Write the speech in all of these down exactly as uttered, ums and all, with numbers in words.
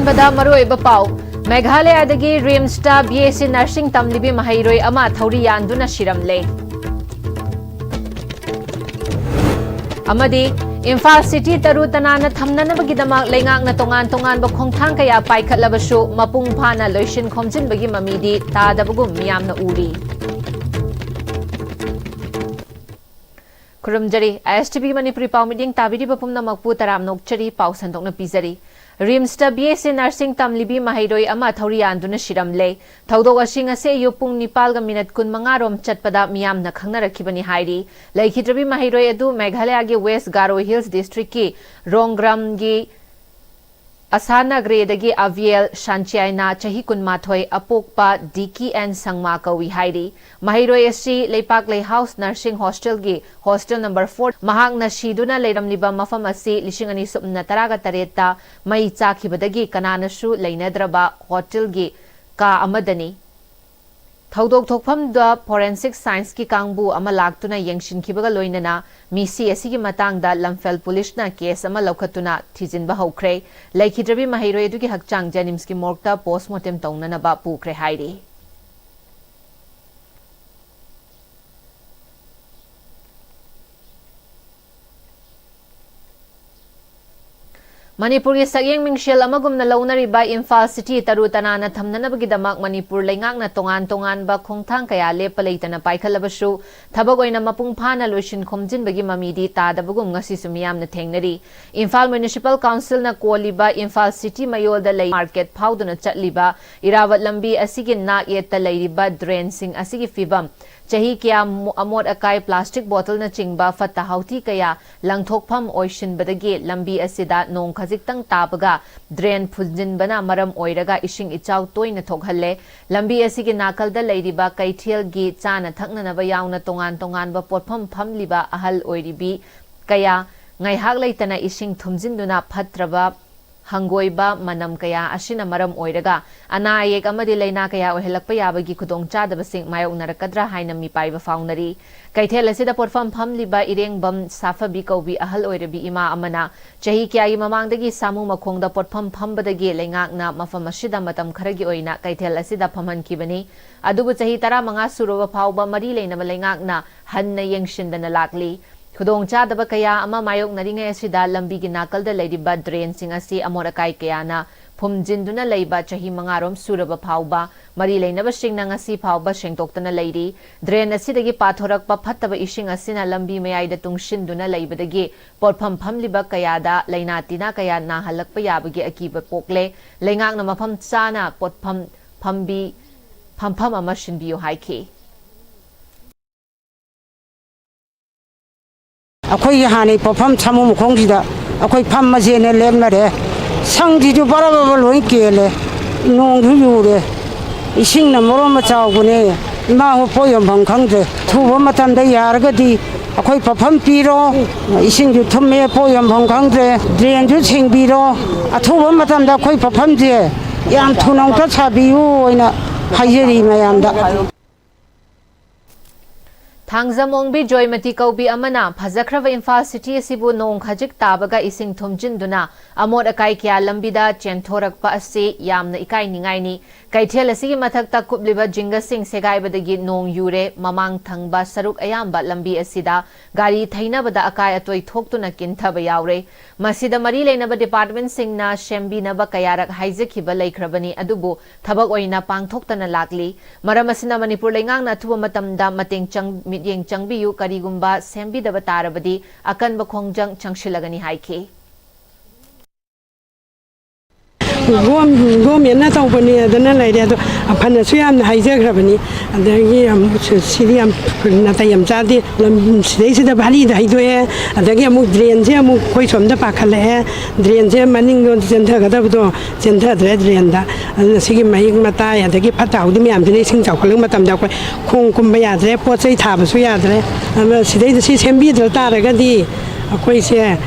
ꯕꯗ ꯃꯔꯨꯑꯣꯏꯕ ꯄꯥꯎ꯫ ꯃꯦꯘꯥꯂꯌꯥꯗꯒꯤ ꯔꯤꯝꯁꯇ ꯕꯤ ꯑꯦꯁ ꯁꯤ ꯅꯔꯁꯤꯡ ꯇꯝꯂꯤꯕꯤ ꯃꯍꯩꯔꯣꯏ ꯑꯃ ꯊꯧꯔꯤ ꯌꯥꯟꯗꯨꯅ ꯁꯤꯔꯝꯂꯦ꯫ ꯑꯃꯗꯤ ꯏꯝꯐꯥꯜ ꯁꯤꯇꯤ ꯇꯔꯨ ꯇꯅꯥꯟꯅ ꯊꯝꯅꯅꯕꯒꯤꯗꯃꯛ ꯂꯩꯉꯥꯛꯅ ꯇꯣꯉꯥꯟ ꯇꯣꯉꯥꯟꯕ ꯈꯣꯡꯊꯥꯡ ꯀꯌꯥ ꯄꯥꯏꯈꯠꯂꯕꯁꯨ ꯃꯄꯨꯡ ꯐꯥꯅ ꯂꯣꯏꯁꯤꯟ ꯈꯣꯝꯖꯤꯟꯕꯒꯤ ꯃꯃꯤꯗꯤ ꯇꯥꯗꯕꯒꯨꯝ ꯃꯤꯌꯥꯝꯅ ꯎꯔꯤ꯫ ꯈꯨꯔꯨꯝꯖꯔꯤ꯫ ꯑꯥꯏ ꯑꯦꯁ ꯇꯤ ꯚꯤ ꯃꯅꯤꯄꯨꯔꯤ ꯄꯥꯎ ꯃꯤꯠꯌꯦꯡ ꯇꯥꯕꯤꯔꯤꯕ ꯄꯨꯝꯅꯃꯛꯄꯨ ꯇꯔꯥꯝꯅ ꯑꯣꯛꯆꯔꯤ꯫ ꯄꯥꯎ ꯁꯟꯗꯣꯛꯅ ꯄꯤꯖꯔꯤ꯫ ꯔꯤꯝꯁꯇ ꯕꯤ ꯑꯦꯁ ꯁꯤ ꯅꯔꯁꯤꯡ ꯇꯝꯂꯤꯕꯤ ꯃꯍꯩꯔꯣꯏ ꯑꯃ ꯊꯧꯔꯤ ꯌꯥꯟꯗꯨꯅ ꯁꯤꯔꯝꯂꯦ꯫ ꯊꯧꯗꯣꯛ ꯑꯁꯤ ꯉꯁꯤ ꯑꯌꯨꯛ ꯄꯨꯡ ꯅꯤꯄꯥꯜꯒ ꯃꯤꯅꯠ ꯀꯨꯟꯃꯉꯥ ꯔꯣꯝ ꯆꯠꯄꯗ ꯃꯤꯌꯥꯝꯅ ꯈꯪꯅꯔꯛꯈꯤꯕꯅꯤ ꯍꯥꯏꯔꯤ꯫ ꯂꯩꯈꯤꯗ꯭ꯔꯕꯤ ꯃꯍꯩꯔꯣꯏ ꯑꯗꯨ ꯃꯦꯘꯥꯂꯌꯥꯒꯤ ꯋꯦꯁ ꯒꯥꯔꯣ ꯍꯤꯜꯁ ꯗꯤꯁꯇ꯭ꯔꯤꯛꯀꯤ ꯔꯣꯡꯒ꯭ꯔꯥꯝꯒꯤ ꯑꯁꯥ ꯅꯒ꯭ꯔꯦꯗꯒꯤ ꯑꯚꯤꯌꯦꯜ ꯁꯥꯟꯆꯤꯌꯥꯏꯅꯥ, ꯆꯍꯤ ꯀꯨꯟꯃꯥꯊꯣꯏ, ꯑꯄꯣꯛꯄ ꯗꯤ ꯀꯦ ꯑꯦꯟ ꯁꯪꯃꯥ ꯀꯧꯏ ꯍꯥꯏꯔꯤ꯫ ꯃꯍꯩꯔꯣꯏ ꯑꯁꯤ ꯂꯩꯄꯥꯛ ꯂꯩꯍꯥꯎ ꯅꯔꯁꯤꯡ ꯍꯣꯁꯇꯦꯜꯒꯤ ꯍꯣꯁꯇꯦꯜ ꯅꯝꯕꯔ ꯐꯣꯔ, ꯃꯍꯥꯛꯅ ꯁꯤꯗꯨꯅ ꯂꯩꯔꯝꯂꯤꯕ ꯃꯐꯝ ꯑꯁꯤ ꯂꯤꯁꯤꯡ ꯑꯅꯤ ꯁꯨꯞꯅ ꯇꯔꯥꯒ ꯇꯔꯦꯠꯇ ꯃꯩ ꯆꯥꯛꯈꯤꯕꯗꯒꯤ ꯀꯅꯥꯅꯁꯨ ꯂꯩꯅꯗ꯭ꯔꯕ ꯍꯣꯇꯦꯜꯒꯤ ꯀꯥ ꯑꯃꯗꯅꯤ꯫ ꯊꯧꯗꯣꯛ ꯊꯣꯛꯐꯝꯗ ꯐꯣꯔꯦꯟꯁꯤꯛ ꯁꯥꯏꯟꯁꯀꯤ ꯀꯥꯡꯕꯨ ꯑꯃ ꯂꯥꯛꯇꯨꯅ ꯌꯦꯡꯁꯤꯟꯈꯤꯕꯒ ꯂꯣꯏꯅꯅ ꯃꯤꯁꯤ ꯑꯁꯤꯒꯤ ꯃꯇꯥꯡꯗ ꯂꯝꯐꯦꯜ ꯄꯨꯂꯤꯁꯅ ꯀꯦꯁ ꯑꯃ ꯂꯧꯈꯠꯇꯨꯅ ꯊꯤꯖꯤꯟꯕ ꯍꯧꯈ꯭ꯔꯦ꯫ ꯂꯩꯈꯤꯗ꯭ꯔꯕꯤ ꯃꯍꯩꯔꯣꯏ ꯑꯗꯨꯒꯤ ꯍꯛꯆꯥꯡ ꯖꯦꯅꯤꯝꯁꯀꯤ ꯃꯣꯔꯒꯇ ꯄꯣꯁꯃꯣꯔꯇꯦꯝ ꯇꯧꯅꯅꯕ ꯄꯨꯈ꯭ꯔꯦ ꯍꯥꯏꯔꯤ꯫ ꯃꯅꯤꯄꯨꯔꯒꯤ ꯁꯛꯌꯦꯡ ꯃꯤꯡꯁꯦꯜ ꯑꯃꯒꯨꯝꯅ ꯂꯧꯅꯔꯤꯕ ꯏꯝꯐꯥꯜ ꯁꯤꯇꯤ ꯇꯔꯨ ꯇꯅꯥꯟꯅ ꯊꯝꯅꯅꯕꯒꯤꯗꯃꯛ ꯃꯅꯤꯄꯨꯔ ꯂꯩꯉꯥꯛꯅ ꯇꯣꯉꯥꯟ ꯇꯣꯉꯥꯟꯕ ꯈꯣꯡꯊꯥꯡ ꯀꯌꯥ ꯂꯦꯞꯄ ꯂꯩꯇꯅ ꯄꯥꯏꯈꯠꯂꯕꯁꯨ, ꯊꯕꯛ ꯑꯣꯏꯅ ꯃꯄꯨꯡ ꯐꯥꯅ ꯂꯣꯏꯁꯤꯟ ꯈꯣꯝꯖꯤꯟꯕꯒꯤ ꯃꯃꯤꯗꯤ ꯇꯥꯗꯕꯒꯨꯝ ꯉꯁꯤꯁꯨ ꯃꯤꯌꯥꯝꯅ ꯊꯦꯡꯅꯔꯤ꯫ ꯏꯝꯐꯥꯜ ꯃ꯭ꯌꯨꯅꯤꯁꯤꯄꯥꯜ ꯀꯥꯎꯟꯁꯤꯜꯅ ꯀꯣꯜꯂꯤꯕ ꯏꯝꯐꯥꯜ ꯁꯤꯇꯤ ꯃꯌꯣꯜꯗ ꯂꯩ ꯃꯥꯔꯀꯦꯠ ꯐꯥꯎꯗꯨꯅ ꯆꯠꯂꯤꯕ ꯏꯔꯥꯕꯠ ꯂꯝꯕꯤ ꯑꯁꯤꯒꯤ ꯅꯥꯛ ꯌꯦꯠꯇ ꯂꯩꯔꯤꯕ ꯗ꯭ꯔꯦꯟꯁꯤꯡ ꯑꯁꯤꯒꯤ ꯐꯤꯕꯝ, ꯆꯍꯤ ꯀꯌꯥ ꯃꯣ-, ꯑꯃꯣꯠ ꯑꯀꯥꯏ, ꯄ꯭ꯂꯥꯁꯇꯤꯛ ꯕꯣꯇꯜꯅꯆꯤꯡꯕ ꯐꯠꯇ ꯍꯥꯎꯊꯤ ꯀꯌꯥ ꯂꯪꯊꯣꯛꯐꯝ ꯑꯣꯏꯁꯤꯟꯕꯗꯒꯤ ꯂꯝꯕꯤ ꯑꯁꯤꯗ ꯅꯣꯡ ꯈꯖꯤꯛꯇꯪ ꯇꯥꯕꯒ ꯗ꯭ꯔꯦꯟ ꯐꯨꯟꯖꯤꯟꯕꯅ ꯃꯔꯝ ꯑꯣꯏꯔꯒ ꯏꯁꯤꯡ ꯏꯆꯥꯎ ꯇꯣꯏꯅ ꯊꯣꯛꯍꯜꯂꯦ꯫ ꯂꯝꯕꯤ ꯑꯁꯤꯒꯤ ꯅꯥꯀꯜꯗ ꯂꯩꯔꯤꯕ ꯀꯩꯊꯦꯜꯒꯤ ꯆꯥꯅ ꯊꯛꯅꯅꯕ ꯌꯥꯎꯅ ꯇꯣꯉꯥꯟ ꯇꯣꯉꯥꯟꯕ ꯄꯣꯠꯐꯝ ꯐꯝꯂꯤꯕ ꯑꯍꯜ ꯑꯣꯏꯔꯤꯕꯤ ꯀꯌꯥ ꯉꯥꯏꯍꯥꯛ ꯂꯩꯇꯅ ꯏꯁꯤꯡ ꯊꯨꯝꯖꯤꯟꯗꯨꯅ ꯐꯠꯇ꯭ꯔꯕ ꯍꯪꯒꯣꯏꯕ, ꯃꯅꯝ ꯀꯌꯥ ꯑꯁꯤꯅ ꯃꯔꯝ ꯑꯣꯏꯔꯒ ꯑꯅꯥ ꯑꯌꯦꯛ ꯑꯃꯗꯤ ꯂꯥꯏꯅꯥ ꯀꯌꯥ ꯑꯣꯏꯍꯜꯂꯛꯄ ꯌꯥꯕꯒꯤ ꯈꯨꯗꯣꯡꯆꯥꯗꯕꯁꯤꯡ ꯃꯥꯌꯣꯛꯅꯔꯛꯀꯗ꯭ꯔꯥ ꯍꯥꯏꯅ ꯃꯤꯄꯥꯏꯕ ꯐꯥꯎꯅꯔꯤ꯫ ꯀꯩꯊꯦꯜ ꯑꯁꯤꯗ ꯄꯣꯠꯐꯝ ꯐꯝꯂꯤꯕ ꯏꯔꯦꯡꯕꯝ ꯁꯥꯐꯕꯤ ꯀꯧꯕꯤ ꯑꯍꯜ ꯑꯣꯏꯔꯕꯤ ꯏꯃꯥ ꯑꯃꯅ ꯆꯍꯤ ꯀꯌꯥꯒꯤ ꯃꯃꯥꯡꯗꯒꯤ ꯁꯥꯃꯨ ꯃꯈꯣꯡꯗ ꯄꯣꯠꯐꯝ ꯐꯝꯕꯗꯒꯤ ꯂꯩꯉꯥꯛꯅ ꯃꯐꯝ ꯑꯁꯤꯗ ꯃꯇꯝ ꯈꯔꯒꯤ ꯑꯣꯏꯅ ꯀꯩꯊꯦꯜ ꯑꯁꯤꯗ ꯐꯝꯍꯟꯈꯤꯕꯅꯤ꯫ ꯑꯗꯨꯕꯨ ꯆꯍꯤ ꯇꯔꯥꯃꯉꯥ ꯁꯨꯔꯕ ꯐꯥꯎꯕ ꯃꯔꯤ ꯂꯩꯅꯕ ꯂꯩꯉꯥꯛꯅ ꯍꯟꯅ ꯌꯦꯡꯁꯤꯟꯗꯅ ꯂꯥꯛꯂꯤ꯫ ꯈꯨꯗꯣꯡꯆꯥꯗꯕ ꯀꯌꯥ ꯑꯃ ꯃꯥꯌꯣꯛꯅꯔꯤꯉꯩ ꯑꯁꯤꯗ ꯂꯝꯕꯤꯒꯤ ꯅꯥꯀꯜꯗ ꯂꯩꯔꯤꯕ ꯗ꯭ꯔꯦꯟꯁꯤꯡ ꯑꯁꯤ ꯑꯃꯣꯠ ꯑꯀꯥꯏ ꯀꯌꯥꯅ ꯐꯨꯝꯖꯤꯟꯗꯨꯅ ꯂꯩꯕ ꯆꯍꯤ ꯃꯉꯥꯔꯣꯝ ꯁꯨꯔꯕ ꯐꯥꯎꯕ ꯃꯔꯤ ꯂꯩꯅꯕꯁꯤꯡꯅ ꯉꯁꯤ ꯐꯥꯎꯕ ꯁꯦꯡꯗꯣꯛꯇꯅ ꯂꯩꯔꯤ꯫ ꯗ꯭ꯔꯦꯟ ꯑꯁꯤꯗꯒꯤ ꯄꯥꯊꯣꯔꯛꯄ ꯐꯠꯇꯕ ꯏꯁꯤꯡ ꯑꯁꯤꯅ ꯂꯝꯕꯤ ꯃꯌꯥꯏꯗ ꯇꯨꯡꯁꯤꯟꯗꯨꯅ ꯂꯩꯕꯗꯒꯤ ꯄꯣꯠꯐꯝ ꯐꯝꯂꯤꯕ ꯀꯌꯥꯗ ꯂꯥꯏꯅꯥ ꯇꯤꯟꯅꯥ ꯀꯌꯥ ꯅꯥꯍꯜꯂꯛꯄ ꯌꯥꯕꯒꯤ ꯑꯀꯤꯕ ꯄꯣꯛꯂꯦ꯫ ꯂꯩꯉꯥꯛꯅ ꯃꯐꯝ ꯆꯥꯅ ꯄꯣꯠꯐꯝ ꯐꯝꯕꯤ ꯐꯝꯐꯝ ꯑꯃ ꯁꯤꯟꯕꯤꯌꯨ ꯍꯥꯏꯈꯤ꯫ ꯑꯩꯈꯣꯏꯒꯤ ꯍꯥꯟꯅꯩ ꯄꯣꯠꯐꯝ ꯁꯥꯃꯨ ꯃꯈꯣꯡꯁꯤꯗ ꯑꯩꯈꯣꯏ ꯐꯝꯃꯁꯦꯅ ꯂꯦꯞꯅꯔꯦ꯫ ꯁꯪꯁꯤꯁꯨ ꯕꯔ ꯕꯔ ꯂꯣꯏ ꯀꯦꯜꯂꯦ꯫ ꯅꯣꯡꯁꯨ ꯌꯨꯔꯦ꯫ ꯏꯁꯤꯡꯅ ꯃꯔꯣꯟ ꯑꯃ ꯆꯥꯎꯕꯅꯦ꯫ ꯏꯃꯥ ꯍꯣꯏ ꯄꯣꯠ ꯌꯣꯟꯐꯝ ꯈꯪꯗ꯭ꯔꯦ꯫ ꯊꯨꯕ ꯃꯇꯝꯗ ꯌꯥꯔꯒꯗꯤ ꯑꯩꯈꯣꯏ ꯄꯣꯠꯐꯝ ꯄꯤꯔꯣ꯫ ꯏꯁꯤꯡꯁꯨ ꯊꯨꯝꯃꯦ, ꯄꯣꯠ ꯌꯣꯟꯐꯝ ꯈꯪꯗ꯭ꯔꯦ꯫ ꯗ꯭ꯔꯦꯟꯁꯨ ꯁꯦꯡꯕꯤꯔꯣ꯫ ꯑꯊꯨꯕ ꯃꯇꯝꯗ ꯑꯩꯈꯣꯏ ꯄꯣꯠꯐꯝꯁꯦ ꯌꯥꯝ ꯊꯨꯅ ꯑꯃꯨꯛꯇ ꯁꯥꯕꯤꯌꯨ ꯍꯥꯏꯅ ꯍꯥꯏꯖꯔꯤ ꯃꯌꯥꯝꯗ꯫ ꯊꯥꯡꯖꯝ ꯑꯣꯡꯕꯤ ꯖꯣꯏꯃꯇꯤ ꯀꯧꯕꯤ ꯑꯃꯅ ꯐꯖꯈ꯭ꯔꯕ ꯏꯝꯐꯥꯜ ꯁꯤꯇꯤ ꯑꯁꯤꯕꯨ ꯅꯣꯡ ꯈꯖꯤꯛ ꯇꯥꯕꯒ ꯏꯁꯤꯡ ꯊꯨꯝꯖꯤꯟꯗꯨꯅ ꯑꯃꯣꯠ ꯑꯀꯥꯏ ꯀꯌꯥ ꯂꯝꯕꯤꯗ ꯆꯦꯟꯊꯣꯔꯛꯄ ꯑꯁꯤ ꯌꯥꯝꯅ ꯏꯀꯥꯏꯅꯤꯡꯉꯥꯏꯅꯤ꯫ ꯀꯩꯊꯦꯜ ꯑꯁꯤꯒꯤ ꯃꯊꯛꯇ ꯀꯨꯞꯂꯤꯕ ꯖꯤꯡꯒꯁꯤꯡ ꯁꯦꯒꯥꯏꯕꯗꯒꯤ ꯅꯣꯡ ꯌꯨꯔꯦ꯫ ꯃꯃꯥꯡ ꯊꯪꯕ ꯁꯔꯨꯛ ꯑꯌꯥꯝꯕ ꯂꯝꯕꯤ ꯑꯁꯤꯗ ꯒꯥꯔꯤ ꯊꯩꯅꯕꯗ ꯑꯀꯥꯏ ꯑꯇꯣꯏ ꯊꯣꯛꯇꯨꯅ ꯀꯤꯟꯊꯕ ꯌꯥꯎꯔꯦ꯫ ꯃꯁꯤꯗ ꯃꯔꯤ ꯂꯩꯅꯕ ꯗꯤꯄꯥꯔꯠꯃꯦꯟꯁꯤꯡꯅ ꯁꯦꯝꯕꯤꯅꯕ ꯀꯌꯥꯔꯛ ꯍꯥꯏꯖꯈꯤꯕ ꯂꯩꯈ꯭ꯔꯕꯅꯤ, ꯑꯗꯨꯕꯨ ꯊꯕꯛ ꯑꯣꯏꯅ ꯄꯥꯡꯊꯣꯛꯇꯅ ꯂꯥꯛꯂꯤ꯫ ꯃꯔꯝ ꯑꯁꯤꯅ ꯃꯅꯤꯄꯨꯔ ꯂꯩꯉꯥꯛꯅ ꯑꯊꯨꯕ ꯃꯇꯝꯗ ꯃꯇꯦꯡ ꯆꯪ-, ꯃꯤꯠꯌꯦꯡ ꯆꯪꯕꯤꯌꯨ, ꯀꯔꯤꯒꯨꯝꯕ ꯁꯦꯝꯕꯤꯗꯕ ꯇꯥꯔꯕꯗꯤ ꯑꯀꯟꯕ ꯈꯣꯡꯖꯪ ꯆꯪꯁꯤꯜꯂꯒꯅꯤ ꯍꯥꯏꯈꯤ꯫ ꯒꯣꯔꯃꯦꯟꯅ ꯇꯧꯕꯅꯤ ꯑꯗꯨꯅ ꯂꯩꯔꯦ꯫ ꯑꯗꯣ ꯐꯅꯁꯨ ꯌꯥꯝꯅ ꯍꯥꯏꯖꯈ꯭ꯔꯕꯅꯤ꯫ ꯑꯗꯒꯤ ꯑꯃꯨꯛ ꯁꯤꯗꯤ ꯌꯥꯝ ꯅꯥꯇꯩ ꯌꯥꯝ ꯆꯥꯗꯦ꯫ ꯂꯝ ꯁꯤꯗꯩꯁꯤꯗ ꯚꯥꯔꯤꯗ ꯍꯩꯗꯣꯛꯑꯦ꯫ ꯑꯗꯒꯤ ꯑꯃꯨꯛ ꯗ꯭ꯔꯦꯟꯁꯦ ꯑꯃꯨꯛ ꯑꯩꯈꯣꯏ ꯁꯣꯝꯗ ꯄꯥꯈꯠꯂꯛꯑꯦ꯫ ꯗ꯭ꯔꯦꯟꯁꯦ ꯃꯅꯤꯡꯂꯣꯝꯗ ꯆꯦꯟꯊꯒꯗꯕꯗꯣ ꯆꯦꯟꯊꯗ꯭ꯔꯦ ꯗ꯭ꯔꯦꯟꯗ꯫ ꯑꯗꯨꯅ ꯁꯤꯒꯤ ꯃꯍꯤꯛ ꯃꯇꯥꯏ ꯑꯗꯒꯤ ꯐꯠꯇ ꯍꯥꯎꯗꯤ ꯃꯌꯥꯝꯁꯤꯅ ꯏꯁꯤꯡ ꯆꯥꯎꯈꯠꯂꯛꯄ ꯃꯇꯝꯗ ꯑꯩꯈꯣꯏ ꯈꯣꯡ ꯀꯨꯝꯕ ꯌꯥꯗ꯭ꯔꯦ, ꯄꯣꯠ ꯆꯩ ꯊꯥꯕꯁꯨ ꯌꯥꯗ꯭ꯔꯦ꯫ ꯑꯗꯨꯅ ꯁꯤꯗꯩꯗ ꯁꯤ ꯁꯦꯝꯕꯤꯗ꯭ꯔ ꯇꯥꯔꯒꯗꯤ ꯑꯩꯈꯣꯏꯁꯦ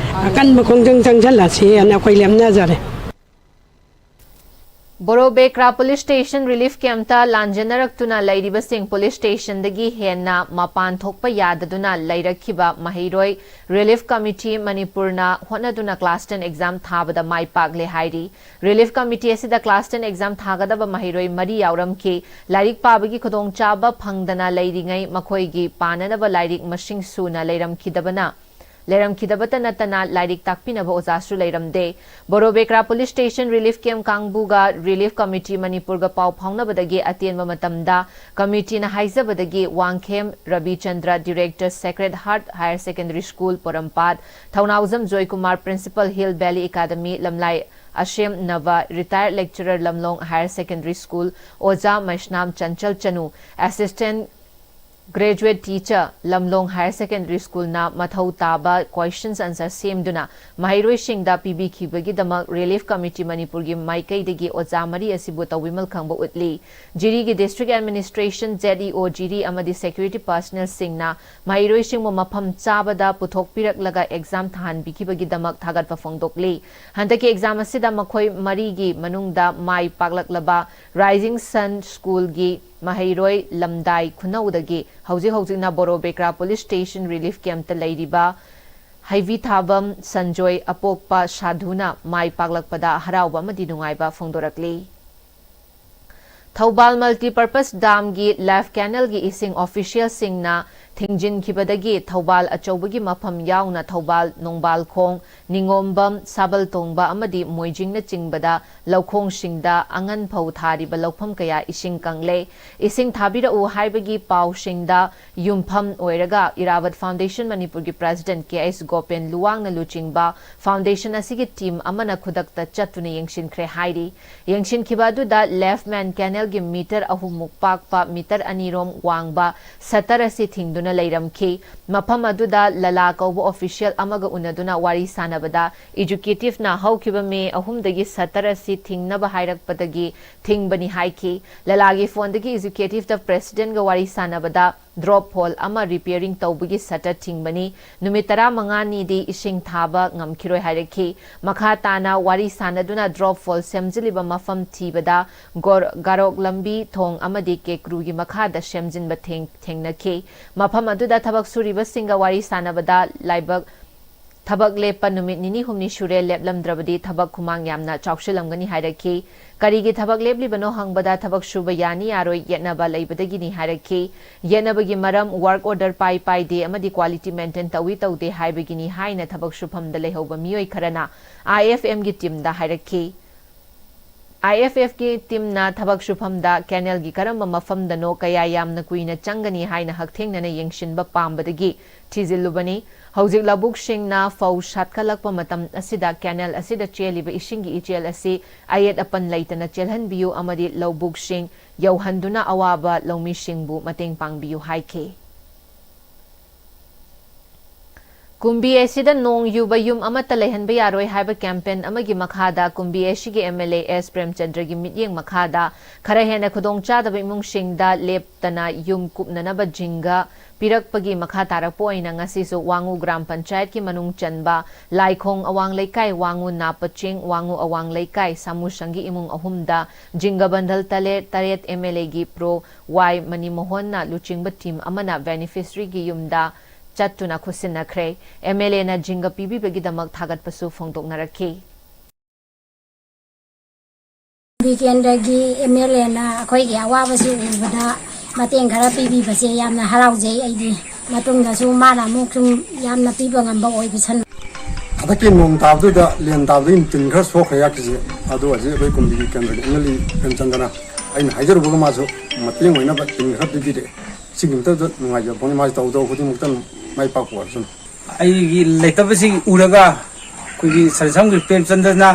ꯑꯀꯟꯕ ꯈꯣꯡꯖꯪ ꯆꯪꯁꯤꯜꯂꯁꯤꯅ ꯑꯩꯈꯣꯏ ꯂꯦꯞꯅꯖꯔꯦ꯫ ꯕꯣꯔꯣꯕꯦꯀ꯭ꯔꯥ ꯄꯨꯂꯤꯁ ꯁ꯭ꯇꯦꯁꯟ ꯔꯤꯂꯤꯐ ꯀꯦꯝꯞꯇ ꯂꯥꯟꯖꯦꯟꯅꯔꯛꯇꯨꯅ ꯂꯩꯔꯤꯕꯁꯤꯡ ꯄꯨꯂꯤꯁ ꯁ꯭ꯇꯦꯁꯟꯗꯒꯤ ꯍꯦꯟꯅ ꯃꯄꯥꯟ ꯊꯣꯛꯄ ꯌꯥꯗꯗꯨꯅ ꯂꯩꯔꯛꯈꯤꯕ ꯃꯍꯩꯔꯣꯏ ꯔꯤꯂꯤꯐ ꯀꯃꯤꯇꯤ ꯃꯅꯤꯄꯨꯔꯅ ꯍꯣꯠꯅꯗꯨꯅ ꯀ꯭ꯂꯥꯁ ꯇꯦꯟ ꯑꯦꯛꯖꯥꯝ ꯊꯥꯕꯗ ꯃꯥꯏ ꯄꯥꯛꯂꯦ ꯍꯥꯏꯔꯤ꯫ ꯔꯤꯂꯤꯐ ꯀꯃꯤꯇꯤ ꯑꯁꯤꯗ ꯀ꯭ꯂꯥꯁ ꯇꯦꯟ ꯑꯦꯛꯖꯥꯝ ꯊꯥꯒꯗꯕ ꯃꯍꯩꯔꯣꯏ ꯃꯔꯤ ꯌꯥꯎꯔꯝꯈꯤ꯫ ꯂꯥꯏꯔꯤꯛ ꯄꯥꯕꯒꯤ ꯈꯨꯗꯣꯡꯆꯥꯕ ꯐꯪꯗꯅ ꯂꯩꯔꯤꯉꯩ ꯃꯈꯣꯏꯒꯤ ꯄꯥꯅꯅꯕ ꯂꯥꯏꯔꯤꯛ ꯃꯁꯤꯡ ꯁꯨꯅ ꯂꯩꯔꯝꯈꯤꯗꯕꯅ ꯂꯩꯔꯝꯈꯤꯗꯕꯇ ꯅꯠꯇꯅ ꯂꯥꯏꯔꯤꯛ ꯇꯥꯛꯄꯤꯅꯕ ꯑꯣꯖꯥꯁꯨ ꯂꯩꯔꯝꯗꯦ꯫ Borobekra police station relief camp ꯀꯥꯡꯕꯨꯒ ꯔꯤꯂꯤꯐ ꯀꯃꯤꯇꯤ ꯃꯅꯤꯄꯨꯔꯒ ꯄꯥꯎ ꯐꯥꯎꯅꯕꯗꯒꯤ ꯑꯇꯦꯟꯕ ꯃꯇꯝꯗ ꯀꯃꯤꯇꯤꯅ ꯍꯥꯏꯖꯕꯗꯒꯤ Wangkhem Rabichandra, director, sacred heart higher secondary school Porompat, Thounaojam Joykumar, principal, hill valley academy, Lamlai Asem Nav, retired lecturer, Lamlong higher secondary school, ꯑꯣꯖꯥ Meisnam Chanchal Chanu, assistant graduate teacher, Lamlong higher secondary ꯁ꯭ꯀꯨꯜꯅ ꯃꯊꯧ ꯇꯥꯕ ꯀ꯭ꯋꯦꯁꯟꯁ ꯑꯟꯁꯔ ꯁꯦꯝꯗꯨꯅ ꯃꯍꯩꯔꯣꯏꯁꯤꯡꯗ ꯄꯤꯕꯤꯈꯤꯕꯒꯤꯗꯃꯛ ꯔꯤꯂꯤꯐ ꯀꯃꯤꯇꯤ ꯃꯅꯤꯄꯨꯔꯒꯤ ꯃꯥꯏꯀꯩꯗꯒꯤ ꯑꯣꯖꯥ ꯃꯔꯤ ꯑꯁꯤꯕꯨ ꯇꯧꯕꯤꯃꯜ ꯈꯪꯕ ꯎꯠꯂꯤ꯫ ꯖꯤꯔꯤꯒꯤ ꯗꯤꯁꯇ꯭ꯔꯤꯛ ꯑꯦꯗꯃꯤꯅꯤꯁꯇ꯭ꯔꯦꯁꯟ, ꯖꯦꯠ ꯏ ꯑꯣ ꯖꯤꯔꯤ ꯑꯃꯗꯤ ꯁꯦꯀ꯭ꯌꯨꯔꯤꯇꯤ ꯄꯔꯁꯅꯦꯜꯁꯤꯡꯅ ꯃꯍꯩꯔꯣꯏꯁꯤꯡꯕꯨ ꯃꯐꯝ ꯆꯥꯕꯗ ꯄꯨꯊꯣꯛꯄꯤꯔꯛꯂꯒ ꯑꯦꯛꯖꯥꯝ ꯊꯥꯍꯟꯕꯤꯈꯤꯕꯒꯤꯗꯃꯛ ꯊꯥꯒꯠꯄ ꯐꯣꯡꯗꯣꯛꯂꯤ꯫ ꯍꯟꯗꯛꯀꯤ ꯑꯦꯛꯖꯥꯝ ꯑꯁꯤꯗ ꯃꯈꯣꯏ ꯃꯔꯤꯒꯤ ꯃꯅꯨꯡꯗ ꯃꯥꯏ ꯄꯥꯛꯂꯛꯂꯕ ꯔꯥꯏꯖꯤꯡ ꯁꯟ ꯁ꯭ꯀꯨꯜꯒꯤ ꯃꯍꯩꯔꯣꯏ ꯂꯝꯗꯥꯏ ꯈꯨꯅꯧꯗꯒꯤ ꯍꯧꯖꯤꯛ ꯍꯧꯖꯤꯛꯅ ꯕꯣꯔꯣꯕꯦꯀ꯭ꯔꯥ ꯄꯨꯂꯤꯁ ꯁ꯭ꯇꯦꯁꯟ ꯔꯤꯂꯤꯐ ꯀꯦꯝꯞꯇ ꯂꯩꯔꯤꯕ ꯍꯩꯕꯤꯊꯥꯕꯝ ꯁꯟꯖꯣꯏ ꯑꯄꯣꯛꯄ ꯁꯥꯙꯨꯅ ꯃꯥꯏ ꯄꯥꯛꯂꯛꯄꯗ ꯍꯔꯥꯎꯕ ꯑꯃꯗꯤ ꯅꯨꯡꯉꯥꯏꯕ ꯐꯣꯡꯗꯣꯔꯛꯂꯤ꯫ ꯊꯧꯕꯥꯜ ꯃꯜꯇꯤꯄꯔꯄꯁ ꯗꯥꯝꯒꯤ ꯂꯦꯐ ꯀꯦꯅꯦꯜꯒꯤ ꯏꯁꯤꯡ ꯑꯣꯐꯤꯁꯤꯌꯦꯜꯁꯤꯡꯅ ꯊꯤꯡꯖꯤꯟꯈꯤꯕꯗꯒꯤ ꯊꯧꯕꯥꯜ ꯑꯆꯧꯕꯒꯤ ꯃꯐꯝ ꯌꯥꯎꯅ ꯊꯧꯕꯥꯜ, ꯅꯣꯡꯕꯥꯜꯈꯣꯡ, ꯅꯤꯉꯣꯝꯕꯝ, ꯁꯥꯕꯜꯇꯣꯡꯕ ꯑꯃꯗꯤ ꯃꯣꯏꯖꯤꯡꯅꯆꯤꯡꯕꯗ ꯂꯧꯈꯣꯡꯁꯤꯡꯗ ꯑꯉꯟ ꯐꯧ ꯊꯥꯔꯤꯕ ꯂꯧꯐꯝ ꯀꯌꯥ ꯏꯁꯤꯡ ꯀꯪꯂꯦ꯫ ꯏꯁꯤꯡ ꯊꯥꯕꯤꯔꯛꯎ ꯍꯥꯏꯕꯒꯤ ꯄꯥꯎꯁꯤꯡꯗ ꯌꯨꯝꯐꯝ ꯑꯣꯏꯔꯒ ꯏꯔꯥꯕꯠ ꯐꯥꯎꯟꯗꯦꯁꯟ ꯃꯅꯤꯄꯨꯔꯒꯤ ꯄ꯭ꯔꯦꯁꯤꯗꯦꯟꯠ ꯀꯦ ꯑꯩꯆ ꯒꯣꯄꯦꯟ ꯂꯨꯋꯥꯡꯅ ꯂꯨꯆꯤꯡꯕ ꯐꯥꯎꯟꯗꯦꯁꯟ ꯑꯁꯤꯒꯤ ꯇꯤꯝ ꯑꯃꯅ ꯈꯨꯗꯛꯇ ꯆꯠꯇꯨꯅ ꯌꯦꯡꯁꯤꯟꯈ꯭ꯔꯦ ꯍꯥꯏꯔꯤ꯫ ꯌꯦꯡꯁꯤꯟꯈꯤꯕ ꯑꯗꯨꯗ ꯂꯦꯐꯃꯦꯟ ꯀꯦꯅꯦꯜꯒꯤ ꯃꯤꯇꯔ ꯑꯍꯨꯝꯃꯨꯛ ꯄꯥꯛꯄ, ꯃꯤꯇꯔ ꯑꯅꯤꯔꯣꯝ ꯋꯥꯡꯕ ꯁꯇꯔ ꯑꯁꯤ ꯊꯤꯡꯗꯨꯅ ꯂꯩꯔꯝꯈꯤ꯫ ꯃꯐꯝ ꯑꯗꯨꯗ ꯂꯂꯥ ꯀꯧꯕ ꯑꯣꯐꯤꯁꯤꯌꯦꯜ ꯑꯃꯒ ꯎꯅꯗꯨꯅ ꯋꯥꯔꯤ ꯁꯥꯟꯅꯕꯗ, ꯑꯦꯖꯨꯀꯦꯇꯤꯚꯅ ꯍꯧꯈꯤꯕ ꯃꯦ ꯑꯍꯨꯝꯗꯒꯤ ꯁꯇꯔ ꯑꯁꯤ ꯊꯤꯡꯅꯕ ꯍꯥꯏꯔꯛꯄꯗꯒꯤ ꯊꯤꯡꯕꯅꯤ ꯍꯥꯏꯈꯤ꯫ ꯂꯂꯥꯒꯤ ꯐꯣꯟꯗꯒꯤ ꯑꯦꯖꯨꯀꯦꯇꯤꯚꯇ ꯄ꯭ꯔꯦꯁꯤꯗꯦꯟꯠꯒ ꯋꯥꯔꯤ ꯁꯥꯟꯅꯕꯗ, ꯗ꯭ꯔꯣꯞ ꯍꯣꯜ ꯑꯃ ꯔꯤꯄꯤꯌꯔꯤꯡ ꯇꯧꯕꯒꯤ ꯁꯇꯔ ꯊꯤꯡꯕꯅꯤ, ꯅꯨꯃꯤꯠ ꯇꯔꯥꯃꯉꯥꯅꯤꯗꯤ ꯏꯁꯤꯡ ꯊꯥꯕ ꯉꯝꯈꯤꯔꯣꯏ ꯍꯥꯏꯔꯛꯈꯤ꯫ ꯃꯈꯥ ꯇꯥꯅ ꯋꯥꯔꯤ ꯁꯥꯟꯅꯗꯨꯅ ꯗ꯭ꯔꯣꯞ ꯍꯣꯜ ꯁꯦꯝꯖꯤꯜꯂꯤꯕ ꯃꯐꯝ ꯊꯤꯕꯗ ꯒꯣꯔ-, ꯒꯥꯔꯣꯛ ꯂꯝꯕꯤ ꯊꯣꯡ ꯑꯃꯗꯤ ꯀꯦꯀ꯭ꯔꯨꯒꯤ ꯃꯈꯥꯗ ꯁꯦꯝꯖꯤꯟꯕ ꯊꯦꯡ-, ꯊꯦꯡꯅꯈꯤ꯫ ꯃꯐꯝ ꯑꯗꯨꯗ ꯊꯕꯛ ꯁꯨꯔꯤꯕꯁꯤꯡꯒ ꯋꯥꯔꯤ ꯁꯥꯟꯅꯕꯗ ꯂꯥꯏꯕꯛ ꯊꯕꯛ ꯂꯦꯞꯄ ꯅꯨꯃꯤꯠ ꯅꯤꯅꯤ ꯍꯨꯝꯅꯤ ꯁꯨꯔꯦ, ꯂꯦꯞꯂꯝꯗ꯭ꯔꯕꯗꯤ ꯊꯕꯛ ꯈꯨꯃꯥꯡ ꯌꯥꯝꯅ ꯆꯥꯎꯁꯤꯜꯂꯝꯒꯅꯤ ꯍꯥꯏꯔꯛꯈꯤ꯫ ꯀꯔꯤꯒꯤ ꯊꯕꯛ ꯂꯦꯞꯂꯤꯕꯅꯣ ꯍꯪꯕꯗ ꯊꯕꯛ ꯁꯨꯕ ꯌꯥꯅꯤ ꯌꯥꯔꯣꯏ ꯌꯦꯠꯅꯕ ꯂꯩꯕꯗꯒꯤꯅꯤ ꯍꯥꯏꯔꯛꯈꯤ꯫ ꯌꯦꯠꯅꯕꯒꯤ ꯃꯔꯝ ꯋꯥꯔꯛ ꯑꯣꯔꯗꯔ ꯄꯥꯏ ꯄꯥꯏꯗꯦ ꯑꯃꯗꯤ ꯀ꯭ꯋꯥꯂꯤꯇꯤ ꯃꯦꯟꯇꯦꯟ ꯇꯧꯏ ꯇꯧꯗꯦ ꯍꯥꯏꯕꯒꯤꯅꯤ ꯍꯥꯏꯅ ꯊꯕꯛ ꯁꯨꯐꯝꯗ ꯂꯩꯍꯧꯕ ꯃꯤꯑꯣꯏ ꯈꯔꯅ ꯑꯥꯏ ꯑꯦꯐ ꯑꯦꯝꯒꯤ ꯇꯤꯝꯗ ꯍꯥꯏꯔꯛꯈꯤ꯫ ꯑꯥꯏ ꯑꯦꯐ ꯑꯦꯐꯀꯤ ꯇꯤꯝꯅ ꯊꯕꯛ ꯁꯨꯐꯝꯗ ꯀꯦꯅꯦꯜꯒꯤ ꯀꯔꯝꯕ ꯃꯐꯝꯗꯅꯣ, ꯀꯌꯥ ꯌꯥꯝꯅ ꯀꯨꯏꯅ ꯆꯪꯒꯅꯤ ꯍꯥꯏꯅ ꯍꯛꯊꯦꯡꯅꯅ ꯌꯦꯡꯁꯤꯟꯕ ꯄꯥꯝꯕꯗꯒꯤ ꯊꯤꯖꯤꯜꯂꯨꯕꯅꯤ꯫ ꯍꯧꯖꯤꯛ ꯂꯧꯕꯨꯛꯁꯤꯡꯅ ꯐꯧ ꯁꯥꯠꯀꯠꯂꯛꯄ ꯃꯇꯝ ꯑꯁꯤꯗ ꯀꯦꯅꯦꯜ ꯑꯁꯤꯗ ꯆꯦꯜꯂꯤꯕ ꯏꯁꯤꯡꯒꯤ ꯏꯆꯦꯜ ꯑꯁꯤ ꯑꯌꯦꯠ ꯑꯄꯟ ꯂꯩꯇꯅ ꯆꯦꯜꯍꯟꯕꯤꯌꯨ ꯑꯃꯗꯤ ꯂꯧꯕꯨꯛꯁꯤꯡ ꯌꯧꯍꯟꯗꯨꯅ ꯑꯋꯥꯕ ꯂꯧꯃꯤꯁꯤꯡꯕꯨ ꯃꯇꯦꯡ ꯄꯥꯡꯕꯤꯌꯨ ꯍꯥꯏꯈꯤ꯫ ꯀꯨꯝꯕꯤ ꯑꯁꯤꯗ ꯅꯣꯡ ꯌꯨꯕ ꯌꯨꯝ ꯑꯃꯠꯇ ꯂꯩꯍꯟꯕ ꯌꯥꯔꯣꯏ ꯍꯥꯏꯕ ꯀꯦꯝꯄꯦꯟ ꯑꯃꯒꯤ ꯃꯈꯥꯗ ꯀꯨꯝꯕꯤ ꯑꯁꯤꯒꯤ ꯑꯦꯝ ꯑꯦꯜ ꯑꯦ ꯑꯦꯁ ꯄ꯭ꯔꯦꯝꯆꯟꯗ꯭ꯔꯒꯤ ꯃꯤꯠꯌꯦꯡ ꯃꯈꯥꯗ ꯈꯔ ꯍꯦꯟꯅ ꯈꯨꯗꯣꯡꯆꯥꯗꯕ ꯏꯃꯨꯡꯁꯤꯡꯗ ꯂꯦꯞꯇꯅ ꯌꯨꯝ ꯀꯨꯞꯅꯅꯕ ꯖꯤꯡꯒ ꯄꯤꯔꯛꯄꯒꯤ ꯃꯈꯥ ꯇꯥꯔꯛꯄ ꯑꯣꯏꯅ ꯉꯁꯤꯁꯨ ꯋꯥꯉꯨ ꯒ꯭ꯔꯥꯝ ꯄꯟꯆꯥꯌꯠꯀꯤ ꯃꯅꯨꯡ ꯆꯟꯕ ꯂꯥꯏꯈꯣꯡ ꯑꯋꯥꯡ ꯂꯩꯀꯥꯏ, ꯋꯥꯉꯨ ꯅꯥꯄꯆꯤꯡ, ꯋꯥꯉꯨ ꯑꯋꯥꯡ ꯂꯩꯀꯥꯏ ꯁꯥꯃꯨꯁꯪꯒꯤ ꯏꯃꯨꯡ ꯑꯍꯨꯝꯗ ꯖꯤꯡꯒ ꯕꯟꯗꯜ ꯇꯔꯦꯠ, ꯇꯔꯦꯠ ꯑꯦꯝ ꯑꯦꯜ ꯑꯦꯒꯤ ꯄ꯭ꯔꯣ ꯋꯥꯏ ꯃꯅꯤꯃꯣꯍꯟꯅ ꯂꯨꯆꯤꯡꯕ ꯇꯤꯝ ꯑꯃꯅ ꯕꯦꯅꯤꯐꯤꯁꯔꯤꯒꯤ ꯌꯨꯝꯗ ꯆꯠꯇꯨꯅ ꯈꯨꯠꯁꯤꯟꯅꯈ꯭ꯔꯦ꯫ ꯑꯦꯝ ꯑꯦꯜ ꯑꯦꯅ ꯖꯤꯡꯒ ꯄꯤꯕꯤꯕꯒꯤꯗꯃꯛ ꯊꯥꯒꯠꯄꯁꯨ ꯐꯣꯡꯗꯣꯛꯅꯔꯛꯈꯤ꯫ ꯕꯤꯀꯦꯟꯗ꯭ꯔꯒꯤ ꯑꯦꯝ ꯑꯦꯜ ꯑꯦꯅ ꯑꯩꯈꯣꯏꯒꯤ ꯑꯋꯥꯕꯁꯤ ꯎꯕꯗ ꯃꯇꯦꯡ ꯈꯔ ꯄꯤꯕꯤꯕꯁꯦ ꯌꯥꯝꯅ ꯍꯔꯥꯎꯖꯩ꯫ ꯑꯩꯗꯤ ꯃꯇꯨꯡꯗꯁꯨ ꯃꯥꯅ ꯑꯃꯨꯛ ꯁꯨꯝ ꯌꯥꯝꯅ ꯄꯤꯕ ꯉꯝꯕ ꯑꯣꯏꯕꯁꯅꯨ꯫ ꯍꯟꯗꯛꯀꯤ ꯅꯣꯡ ꯇꯥꯕꯗꯨꯗ, ꯂꯦꯟ ꯇꯥꯕꯗꯒꯤ ꯇꯤꯟ ꯈꯔ ꯁꯣꯛꯈ꯭ꯔꯦ ꯌꯥꯛꯀꯤꯁꯦ꯫ ꯑꯗꯣ ꯍꯧꯖꯤꯛ ꯑꯩꯈꯣꯏ ꯀꯨꯝꯕꯤꯒꯤ ꯀꯦꯟꯗ꯭ꯔꯒꯤ ꯑꯦꯝ ꯑꯦꯜ ꯑꯦ ꯄ꯭ꯔꯦꯝꯆꯟꯗ꯭ꯔꯅ ꯑꯩꯅ ꯍꯥꯏꯖꯔꯨꯕꯒ ꯃꯥꯁꯨ ꯃꯇꯦꯡ ꯑꯣꯏꯅꯕ ꯇꯤꯟ ꯈꯔ ꯄꯤꯕꯤꯔꯛꯑꯦ꯫ ꯁꯤꯒꯤ ꯃꯇꯝꯗ ꯅꯨꯡꯉꯥꯏꯖꯕ ꯐꯣꯡꯉꯤ꯫ ꯃꯥꯁꯨ ꯇꯧ ꯇꯧ ꯈꯨꯗꯤꯡꯃꯛꯇ ꯃꯥꯏ ꯄꯥꯛꯄ ꯑꯣꯏꯔꯁꯅꯨ꯫ ꯑꯩꯒꯤ ꯂꯩꯇꯕꯁꯤꯡ ꯎꯔꯒ ꯑꯩꯈꯣꯏꯒꯤ ꯁꯔꯁꯝꯒꯤ ꯄ꯭ꯔꯦꯝꯆꯟꯗ꯭ꯔꯅ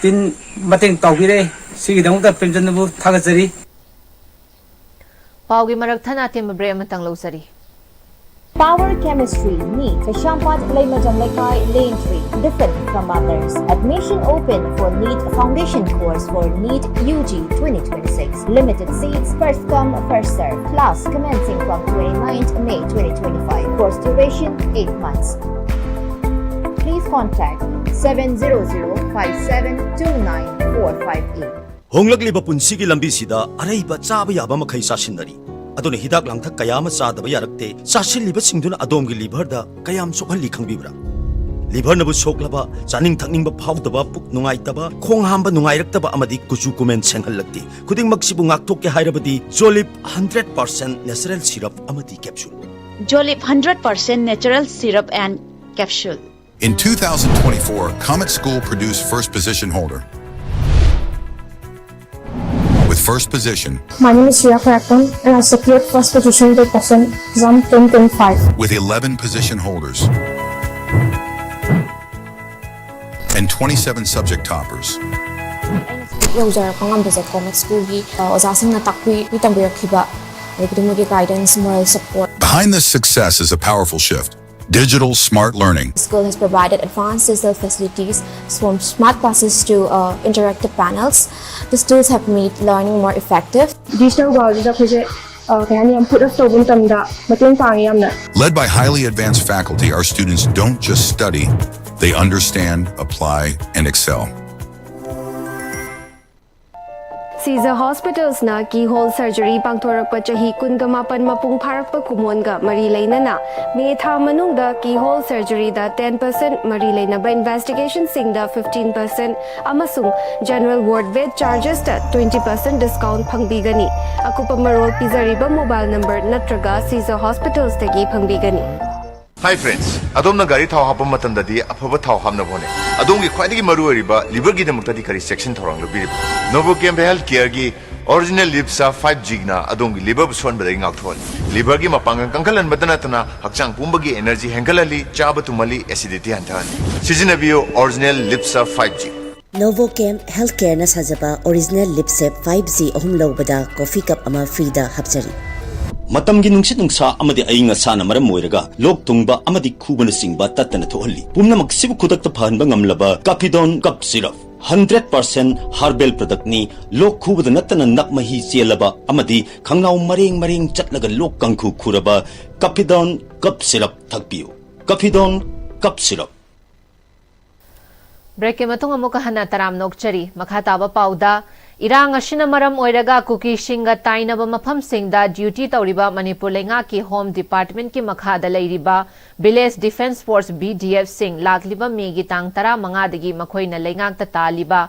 ꯇꯤꯟ ꯃꯇꯦꯡ ꯇꯧꯕꯤꯔꯦ꯫ ꯁꯤꯒꯤꯗꯃꯛꯇ ꯄ꯭ꯔꯦꯝꯆꯟꯗ꯭ꯔꯕꯨ ꯊꯥꯒꯠꯆꯔꯤ꯫ ꯄꯥꯎꯒꯤ ꯃꯔꯛ ꯊꯠꯅ ꯑꯇꯦꯟꯕ ꯕ꯭ꯔꯦꯛ ꯑꯃꯇꯪ ꯂꯧꯖꯔꯤ꯫ Power Chemistry, NEET, Kaishampad, Leimajam Lekai, Lane three, different from others. Admission open for NEET Foundation Course for NEET U G twenty twenty-six. Limited seats, first come, first serve. Class commencing from twenty-ninth May twenty twenty-five. Course duration eight months. Please contact seven zero zero five seven two nine four five eight. ꯍꯣꯡꯂꯛꯂꯤꯕ ꯄꯨꯟꯁꯤꯒꯤ ꯂꯝꯕꯤꯁꯤꯗ ꯑꯔꯩꯕ ꯆꯥꯕ ꯌꯥꯕ ꯃꯈꯩ ꯆꯥꯁꯤꯟꯅꯔꯤ꯫ ꯑꯗꯨꯅ ꯍꯤꯗꯥꯛ ꯂꯥꯡꯊꯛ ꯀꯌꯥ ꯑꯃ ꯆꯥꯗꯕ ꯌꯥꯔꯛꯇꯦ꯫ ꯆꯥꯁꯤꯜꯂꯤꯕꯁꯤꯡꯗꯨꯅ ꯑꯗꯣꯝꯒꯤ ꯂꯤꯚꯔꯗ ꯀꯌꯥꯝ ꯁꯣꯛꯍꯜꯂꯤ ꯈꯪꯕꯤꯕ꯭ꯔꯥ? ꯂꯤꯚꯔꯅꯕꯨ ꯁꯣꯛꯂꯕ, ꯆꯥꯅꯤꯡ ꯊꯛꯅꯤꯡꯕ ꯐꯥꯎꯗꯕ, ꯄꯨꯛ ꯅꯨꯡꯉꯥꯏꯇꯕ, ꯈꯣꯡ ꯍꯥꯝꯕ ꯅꯨꯡꯉꯥꯏꯔꯛꯇꯕ ꯑꯃꯗꯤ ꯀꯨꯆꯨ ꯀꯨꯃꯦꯟ ꯁꯦꯡꯍꯜꯂꯛꯇꯦ꯫ ꯈꯨꯗꯤꯡꯃꯛꯁꯤꯕꯨ ꯉꯥꯛꯊꯣꯛꯀꯦ ꯍꯥꯏꯔꯕꯗꯤ Jolip hundred percent natural syrup ꯑꯃꯗꯤ capsule꯫ Jolip hundred percent natural syrup and capsule. In two thousand twenty-four, Comet School produced first position holder. With first position, My name is Shreya Korakton, and I secured first position in the question exam twenty twenty-five. With eleven position holders and twenty-seven subject toppers. ꯑꯩꯅ ꯍꯧꯖꯤꯛ ꯌꯧꯖꯔꯛꯄ ꯉꯝꯕꯁꯦ comet ꯁ꯭ꯀꯨꯜꯒꯤ, ꯑ, ꯑꯣꯖꯥꯁꯤꯡꯅ ꯇꯥꯛꯄꯤ ꯇꯝꯕꯤꯔꯛꯈꯤꯕ, ꯑꯗꯒꯤꯗꯤ ꯃꯣꯏꯒꯤ guidance, moral support. Behind this success is a powerful shift. Digital smart learning. School has provided advanced digital facilities, from smart classes to, uh, interactive panels. These tools have made learning more effective. Digital world ꯗ ꯑꯩꯈꯣꯏꯁꯦ, ꯑ, ꯀꯩ ꯍꯥꯏꯅꯤ, ꯌꯥꯝ put up ꯇꯧꯕ ꯃꯇꯝꯗ ꯃꯇꯦꯡ ꯄꯥꯡꯉꯦ ꯌꯥꯝꯅ꯫ Led by highly advanced faculty, our students don't just study, they understand, apply, and excel. Caesar Hospitals ꯅ keyhole surgery ꯄꯥꯡꯊꯣꯔꯛꯄ ꯆꯍꯤ ꯀꯨꯟꯒ ꯃꯥꯄꯟ ꯃꯄꯨꯡ ꯐꯥꯔꯛꯄ ꯀꯨꯝꯑꯣꯟꯒ ꯃꯔꯤ ꯂꯩꯅꯅ ꯃꯦ ꯊꯥ ꯃꯅꯨꯡꯗ keyhole surgery ꯗ ten percent ꯃꯔꯤ ꯂꯩꯅꯕ investigation ꯁꯤꯡꯗ fifteen percent ꯑꯃꯁꯨꯡ general ward bed charges ꯇ twenty percent discount ꯐꯪꯕꯤꯒꯅꯤ꯫ ꯑꯀꯨꯞꯄ ꯃꯔꯣꯜ ꯄꯤꯖꯔꯤꯕ mobile number ꯅꯠꯇ꯭ꯔꯒ Caesar Hospitals ꯇꯒꯤ ꯐꯪꯕꯤꯒꯅꯤ꯫ Hi friends, ꯑꯗꯣꯝꯅ ꯒꯥꯔꯤ ꯊꯥꯎ ꯍꯥꯞꯄ ꯃꯇꯝꯗꯗꯤ ꯑꯐꯕ ꯊꯥꯎ ꯍꯥꯞꯅꯕ ꯍꯣꯠꯅꯩ꯫ ꯑꯗꯣꯝꯒꯤ ꯈ꯭ꯋꯥꯏꯗꯒꯤ ꯃꯔꯨꯑꯣꯏꯔꯤꯕ liver ꯒꯤꯗꯃꯛꯇꯗꯤ ꯀꯔꯤ ꯆꯦꯛꯁꯤꯟ ꯊꯧꯔꯥꯡ ꯂꯧꯕꯤꯔꯤꯕꯒꯦ? Novochem Health Care ꯒꯤ Original Lip Sub five G ꯅ ꯑꯗꯣꯝꯒꯤ liver ꯕꯨ ꯁꯣꯟꯕꯗꯒꯤ ꯉꯥꯛꯊꯣꯛꯍꯜꯂꯤ꯫ Liver ꯒꯤ ꯃꯄꯥꯡꯒꯜ ꯀꯟꯈꯠꯍꯟꯕꯇ ꯅꯠꯇꯅ ꯍꯛꯆꯥꯡ ꯄꯨꯝꯕꯒꯤ energy ꯍꯦꯟꯒꯠꯍꯜꯂꯤ, ꯆꯥꯕ ꯇꯨꯝꯍꯜꯂꯤ, acidity ꯍꯟꯊꯍꯜꯂꯤ꯫ ꯁꯤꯖꯤꯟꯅꯕꯤꯌꯨ Original Lip Sub five G꯫ Novochem Healthcare ꯅ ꯁꯥꯖꯕ Original Lip Sub five G ꯑꯍꯨꯝ ꯂꯧꯕꯗ coffee cup ꯑꯃ free ꯗ ꯍꯥꯞꯆꯔꯤ꯫ ꯃꯇꯝꯒꯤ ꯅꯨꯡꯁꯤꯠ ꯅꯨꯡꯁꯥ ꯑꯃꯗꯤ ꯑꯏꯪ ꯑꯁꯥꯅ ꯃꯔꯝ ꯑꯣꯏꯔꯒ ꯂꯣꯛ ꯊꯨꯡꯕ ꯑꯃꯗꯤ ꯈꯨꯕꯅꯆꯤꯡꯕ ꯇꯠꯇꯅ ꯊꯣꯛꯍꯜꯂꯤ꯫ ꯄꯨꯝꯅꯃꯛꯁꯤꯕꯨ ꯈꯨꯗꯛꯇ ꯐꯍꯟꯕ ꯉꯝꯂꯕ Caphidone Cough Syrup, hundred percent herbal product ꯅꯤ꯫ ꯂꯣꯛ ꯈꯨꯕꯗ ꯅꯠꯇꯅ ꯅꯞ ꯃꯍꯤ ꯆꯦꯜꯂꯕ ꯑꯃꯗꯤ ꯈꯪꯅꯥꯎ ꯃꯔꯦꯡ ꯃꯔꯦꯡ ꯆꯠꯂꯒ ꯂꯣꯛ ꯀꯥꯡꯈꯨ ꯈꯨꯔꯕ Caphidone Cough Syrup ꯊꯛꯄꯤꯌꯨ꯫ Caphidone Cough Syrup꯫ Break ꯀꯤ ꯃꯇꯨꯡ ꯑꯃꯨꯛꯀ ꯍꯟꯅ ꯇꯔꯥꯝꯅ ꯑꯣꯛꯆꯔꯤ꯫ ꯃꯈꯥ ꯇꯥꯕ ꯄꯥꯎꯗ, ꯏꯔꯥꯡ ꯑꯁꯤꯅ ꯃꯔꯝ ꯑꯣꯏꯔꯒ ꯀꯨꯀꯤꯁꯤꯡꯒ ꯇꯥꯏꯅꯕ ꯃꯐꯝꯁꯤꯡꯗ duty ꯇꯧꯔꯤꯕ ꯃꯅꯤꯄꯨꯔ ꯂꯩꯉꯥꯛꯀꯤ Home Department ꯀꯤ ꯃꯈꯥꯗ ꯂꯩꯔꯤꯕ Village Defence Force, V D F ꯁꯤꯡ ꯂꯥꯛꯂꯤꯕ ꯃꯦꯒꯤ ꯇꯥꯡ ꯇꯔꯥꯃꯉꯥꯗꯒꯤ ꯃꯈꯣꯏꯅ ꯂꯩꯉꯥꯛꯇ ꯇꯥꯜꯂꯤꯕ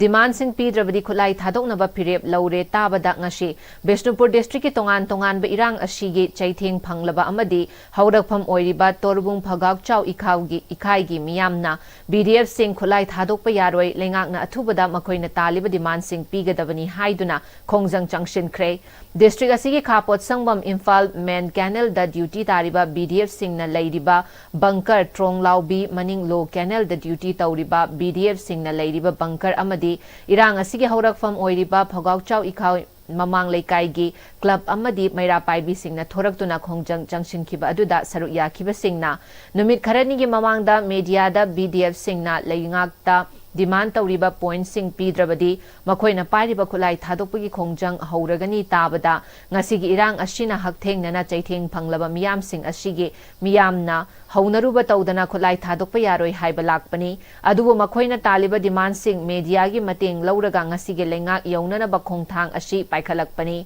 demand ꯁꯤꯡ ꯄꯤꯗ꯭ꯔꯕꯗꯤ ꯈꯨꯠꯂꯥꯏ ꯊꯥꯗꯣꯛꯅꯕ ꯐꯤꯔꯦꯞ ꯂꯧꯔꯦ ꯇꯥꯕꯗ ꯉꯁꯤ ꯕꯤꯁꯅꯨꯄꯨꯔ district ꯀꯤ ꯇꯣꯉꯥꯟ ꯇꯣꯉꯥꯟꯕ ꯏꯔꯥꯡ ꯑꯁꯤꯒꯤ ꯆꯩꯊꯦꯡ ꯐꯪꯂꯕ ꯑꯃꯗꯤ ꯍꯧꯔꯛꯐꯝ ꯑꯣꯏꯔꯤꯕ ꯇꯣꯔꯕꯨꯡ ꯐꯒꯥꯎꯆꯥꯎ ꯏꯈꯥꯎꯒꯤ, ꯏꯈꯥꯏꯒꯤ ꯃꯤꯌꯥꯝꯅ V D F ꯁꯤꯡ ꯈꯨꯠꯂꯥꯏ ꯊꯥꯗꯣꯛꯄ ꯌꯥꯔꯣꯏ, ꯂꯩꯉꯥꯛꯅ ꯑꯊꯨꯕꯗ ꯃꯈꯣꯏꯅ ꯇꯥꯜꯂꯤꯕ demand ꯁꯤꯡ ꯄꯤꯒꯗꯕꯅꯤ ꯍꯥꯏꯗꯨꯅ ꯈꯣꯡꯖꯪ ꯆꯪꯁꯤꯟꯈ꯭ꯔꯦ꯫ District ꯑꯁꯤꯒꯤ ꯈꯥ ꯄꯣꯠꯁꯪꯕꯝ ꯏꯝꯐꯥꯜ Main Canal ꯗ duty ꯇꯥꯔꯤꯕ V D F ꯁꯤꯡꯅ ꯂꯩꯔꯤꯕ bunker, ꯇ꯭ꯔꯣꯡꯂꯥꯎꯕꯤ ꯃꯅꯤꯡ Low Canal ꯗ duty ꯇꯧꯔꯤꯕ V D F ꯁꯤꯡꯅ ꯂꯩꯔꯤꯕ bunker ꯑꯃꯗꯤ ꯏꯔꯥꯡ ꯑꯁꯤꯒꯤ ꯍꯧꯔꯛꯐꯝ ꯑꯣꯏꯔꯤꯕ ꯐꯒꯥꯎꯆꯥꯎ ꯏꯈꯥꯎ ꯃꯃꯥꯡ ꯂꯩꯀꯥꯏꯒꯤ club ꯑꯃꯗꯤ ꯃꯩꯔꯥ ꯄꯥꯏꯕꯤꯁꯤꯡꯅ ꯊꯣꯔꯛꯇꯨꯅ ꯈꯣꯡꯖꯪ ꯆꯪꯁꯤꯟꯈꯤꯕ ꯑꯗꯨꯗ ꯁꯔꯨꯛ ꯌꯥꯈꯤꯕꯁꯤꯡꯅ ꯅꯨꯃꯤꯠ ꯈꯔꯅꯤꯒꯤ ꯃꯃꯥꯡꯗ media ꯗ V D F ꯁꯤꯡꯅ ꯂꯩꯉꯥꯛꯇ demand ꯇꯧꯔꯤꯕ pointꯁꯤꯡ ꯄꯤꯗ꯭ꯔꯕꯗꯤ ꯃꯈꯣꯏꯅ ꯄꯥꯏꯔꯤꯕ ꯈꯨꯠꯂꯥꯏ ꯊꯥꯗꯣꯛꯄꯒꯤ ꯈꯣꯡꯖꯪ ꯍꯧꯔꯒꯅꯤ ꯇꯥꯕꯗ ꯉꯁꯤꯒꯤ ꯏꯔꯥꯡ ꯑꯁꯤꯅ ꯍꯛꯊꯦꯡꯅꯅ ꯆꯩꯊꯦꯡ ꯐꯪꯂꯕ ꯃꯤꯌꯥꯝꯁꯤꯡ ꯑꯁꯤꯒꯤ ꯃꯤꯌꯥꯝꯅ ꯍꯧꯅꯔꯨꯕ ꯇꯧꯗꯅ ꯈꯨꯠꯂꯥꯏ ꯊꯥꯗꯣꯛꯄ ꯌꯥꯔꯣꯏ ꯍꯥꯏꯕ ꯂꯥꯛꯄꯅꯤ꯫ ꯑꯗꯨꯕꯨ ꯃꯈꯣꯏꯅ ꯇꯥꯜꯂꯤꯕ demandꯁꯤꯡ mediaꯒꯤ ꯃꯇꯦꯡ ꯂꯧꯔꯒ ꯉꯁꯤꯒꯤ ꯂꯩꯉꯥꯛ ꯌꯧꯅꯅꯕ ꯈꯣꯡꯊꯥꯡ ꯑꯁꯤ ꯄꯥꯏꯈꯠꯂꯛꯄꯅꯤ꯫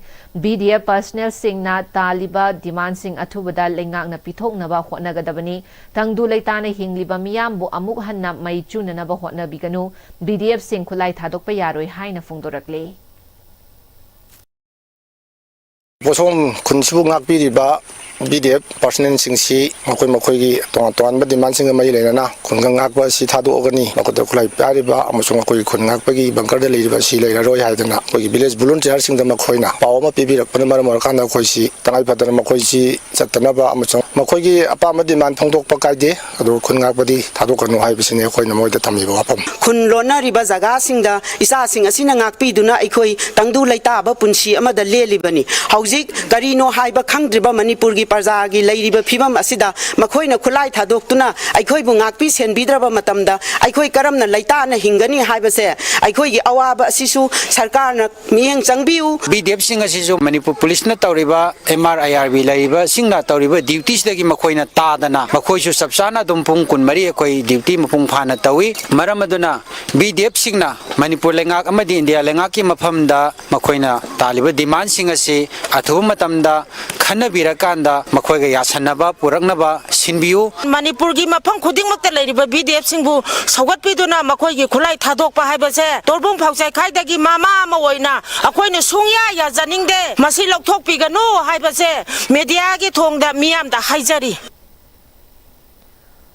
BDF personnelꯁꯤꯡꯅ ꯇꯥꯜꯂꯤꯕ demandꯁꯤꯡ ꯑꯊꯨꯕꯗ ꯂꯩꯉꯥꯛꯅ ꯄꯤꯊꯣꯛꯅꯕ ꯍꯣꯠꯅꯒꯗꯕꯅꯤ꯫ ꯇꯪꯗꯨ ꯂꯩꯇꯥꯅ ꯍꯤꯡꯂꯤꯕ ꯃꯤꯌꯥꯝꯕꯨ ꯑꯃꯨꯛ ꯍꯟꯅ ꯃꯩ ꯆꯨꯅꯅꯕ ꯍꯣꯠꯅꯕꯤꯒꯅꯨ꯫ BDFꯁꯤꯡ ꯈꯨꯠꯂꯥꯏ ꯊꯥꯗꯣꯛꯄ ꯌꯥꯔꯣꯏ ꯍꯥꯏꯅ ꯐꯣꯡꯗꯣꯔꯛꯂꯤ꯫ ꯄꯣꯁꯣꯝ ꯈꯨꯟꯁꯤꯕꯨ ꯉꯥꯛꯄꯤꯔꯤꯕ BDF personnelꯁꯤꯡꯁꯤ ꯃꯈꯣꯏ ꯃꯈꯣꯏꯒꯤ ꯇꯣꯉꯥꯟ ꯇꯣꯉꯥꯟꯕ demandꯁꯤꯡꯒ ꯃꯔꯤ ꯂꯩꯅꯅ ꯈꯨꯡꯒꯪ ꯉꯥꯛꯄ ꯑꯁꯤ ꯊꯥꯗꯣꯛꯑꯒꯅꯤ, ꯃꯈꯣꯏꯗ ꯈꯨꯠꯂꯥꯏ ꯄꯥꯏꯔꯤꯕ ꯑꯃꯁꯨꯡ ꯑꯩꯈꯣꯏꯒꯤ ꯈꯨꯟ ꯉꯥꯛꯄꯒꯤ bunkerꯗ ꯂꯩꯔꯤꯕ ꯑꯁꯤ ꯂꯩꯔꯔꯣꯏ ꯍꯥꯏꯗꯅ ꯑꯩꯈꯣꯏꯒꯤ village volunteerꯁꯤꯡꯗ ꯃꯈꯣꯏꯅ ꯄꯥꯎ ꯑꯃ ꯄꯤꯕꯤꯔꯛꯄꯅ ꯃꯔꯝ ꯑꯣꯏꯔꯀꯥꯟꯗ ꯑꯩꯈꯣꯏꯁꯤ ꯇꯉꯥꯏ ꯐꯗꯅ ꯃꯈꯣꯏꯁꯤ ꯆꯠꯇꯅꯕ ꯑꯃꯁꯨꯡ ꯃꯈꯣꯏꯒꯤ ꯑꯄꯥꯝꯕ demand ꯐꯣꯡꯗꯣꯛꯄ ꯀꯥꯏꯗꯦ, ꯑꯗꯨꯒ ꯈꯨꯟ ꯉꯥꯛꯄꯗꯤ ꯊꯥꯗꯣꯛꯀꯅꯨ ꯍꯥꯏꯕꯁꯤꯅꯤ ꯑꯩꯈꯣꯏꯅ ꯃꯣꯏꯗ ꯊꯝꯃꯤꯕ ꯋꯥꯐꯝ꯫ ꯈꯨꯟ ꯂꯣꯟꯅꯔꯤꯕ ꯖꯒꯥꯁꯤꯡꯗ ꯏꯆꯥꯁꯤꯡ ꯑꯁꯤꯅ ꯉꯥꯛꯄꯤꯗꯨꯅ ꯑꯩꯈꯣꯏ ꯇꯪꯗꯨ ꯂꯩꯇꯥꯕ ꯄꯨꯟꯁꯤ ꯑꯃꯗ ꯂꯦꯜꯂꯤꯕꯅꯤ꯫ ꯍꯧꯖꯤꯛ ꯀꯔꯤꯅꯣ ꯍꯥꯏꯕ ꯈꯪꯗ꯭ꯔꯤꯕ ꯃꯅꯤꯄꯨꯔꯒꯤ ꯄ꯭ꯔꯖꯥꯒꯤ ꯂꯩꯔꯤꯕ ꯐꯤꯕꯝ ꯑꯁꯤꯗ ꯃꯈꯣꯏꯅ ꯈꯨꯠꯂꯥꯏ ꯊꯥꯗꯣꯛꯇꯨꯅ ꯑꯩꯈꯣꯏꯕꯨ ꯉꯥꯛꯄꯤ ꯁꯦꯟꯕꯤꯗ꯭ꯔꯕ ꯃꯇꯝꯗ ꯑꯩꯈꯣꯏ ꯀꯔꯝꯅ ꯂꯩꯇꯥꯅ ꯍꯤꯡꯒꯅꯤ ꯍꯥꯏꯕꯁꯦ ꯑꯩꯈꯣꯏꯒꯤ ꯑꯋꯥꯕ ꯑꯁꯤꯁꯨ ꯁꯔꯀꯥꯔꯅ ꯃꯤꯠꯌꯦꯡ ꯆꯪꯕꯤꯌꯨ꯫ BDFꯁꯤꯡ ꯑꯁꯤꯁꯨ ꯃꯅꯤꯄꯨꯔ ꯄꯨꯂꯤꯁꯅ ꯇꯧꯔꯤꯕ MRIRB ꯂꯩꯔꯤꯕꯁꯤꯡꯅ ꯇꯧꯔꯤꯕ dutyꯁꯤꯗꯒꯤ ꯃꯈꯣꯏꯅ ꯇꯥꯗꯅ ꯃꯈꯣꯏꯁꯨ ꯆꯞ ꯆꯥꯅ ꯑꯗꯨꯝ ꯄꯨꯡ ꯀꯨꯟꯃꯔꯤ ꯑꯩꯈꯣꯏ duty ꯃꯄꯨꯡ ꯐꯥꯅ ꯇꯧꯏ꯫ ꯃꯔꯝ ꯑꯗꯨꯅ BDFꯁꯤꯡꯅ ꯃꯅꯤꯄꯨꯔ ꯂꯩꯉꯥꯛ ꯑꯃꯗꯤ ꯏꯟꯗꯤꯌꯥ ꯂꯩꯉꯥꯛꯀꯤ ꯃꯐꯝꯗ ꯃꯈꯣꯏꯅ ꯇꯥꯜꯂꯤꯕ demandꯁꯤꯡ ꯑꯁꯤ ꯑꯊꯨꯕ ꯃꯇꯝꯗ ꯈꯟꯅꯕꯤꯔꯀꯥꯟꯗ ꯃꯈꯣꯏꯒ ꯌꯥꯁꯟꯅꯕ ꯄꯨꯔꯛꯅꯕ ꯁꯤꯟꯕꯤꯌꯨ꯫ ꯃꯅꯤꯄꯨꯔꯒꯤ ꯃꯐꯝ ꯈꯨꯗꯤꯡꯃꯛꯇ ꯂꯩꯔꯤꯕ BDFꯁꯤꯡꯕꯨ ꯁꯧꯒꯠꯄꯤꯗꯨꯅ ꯃꯈꯣꯏꯒꯤ ꯈꯨꯠꯂꯥꯏ ꯊꯥꯗꯣꯛꯄ ꯍꯥꯏꯕꯁꯦ ꯇꯣꯔꯕꯨꯡ ꯐꯥꯎꯆꯥꯏꯈꯥꯏꯗꯒꯤ ꯃꯃꯥ ꯑꯃ ꯑꯣꯏꯅ ꯑꯩꯈꯣꯏꯅ ꯁꯨꯡꯌꯥ ꯌꯥꯖꯅꯤꯡꯗꯦ꯫ ꯃꯁꯤ ꯂꯧꯊꯣꯛꯄꯤꯒꯅꯨ ꯍꯥꯏꯕꯁꯦ mediaꯒꯤ ꯊꯣꯡꯗ ꯃꯤꯌꯥꯝꯗ ꯍꯥꯏꯖꯔꯤ꯫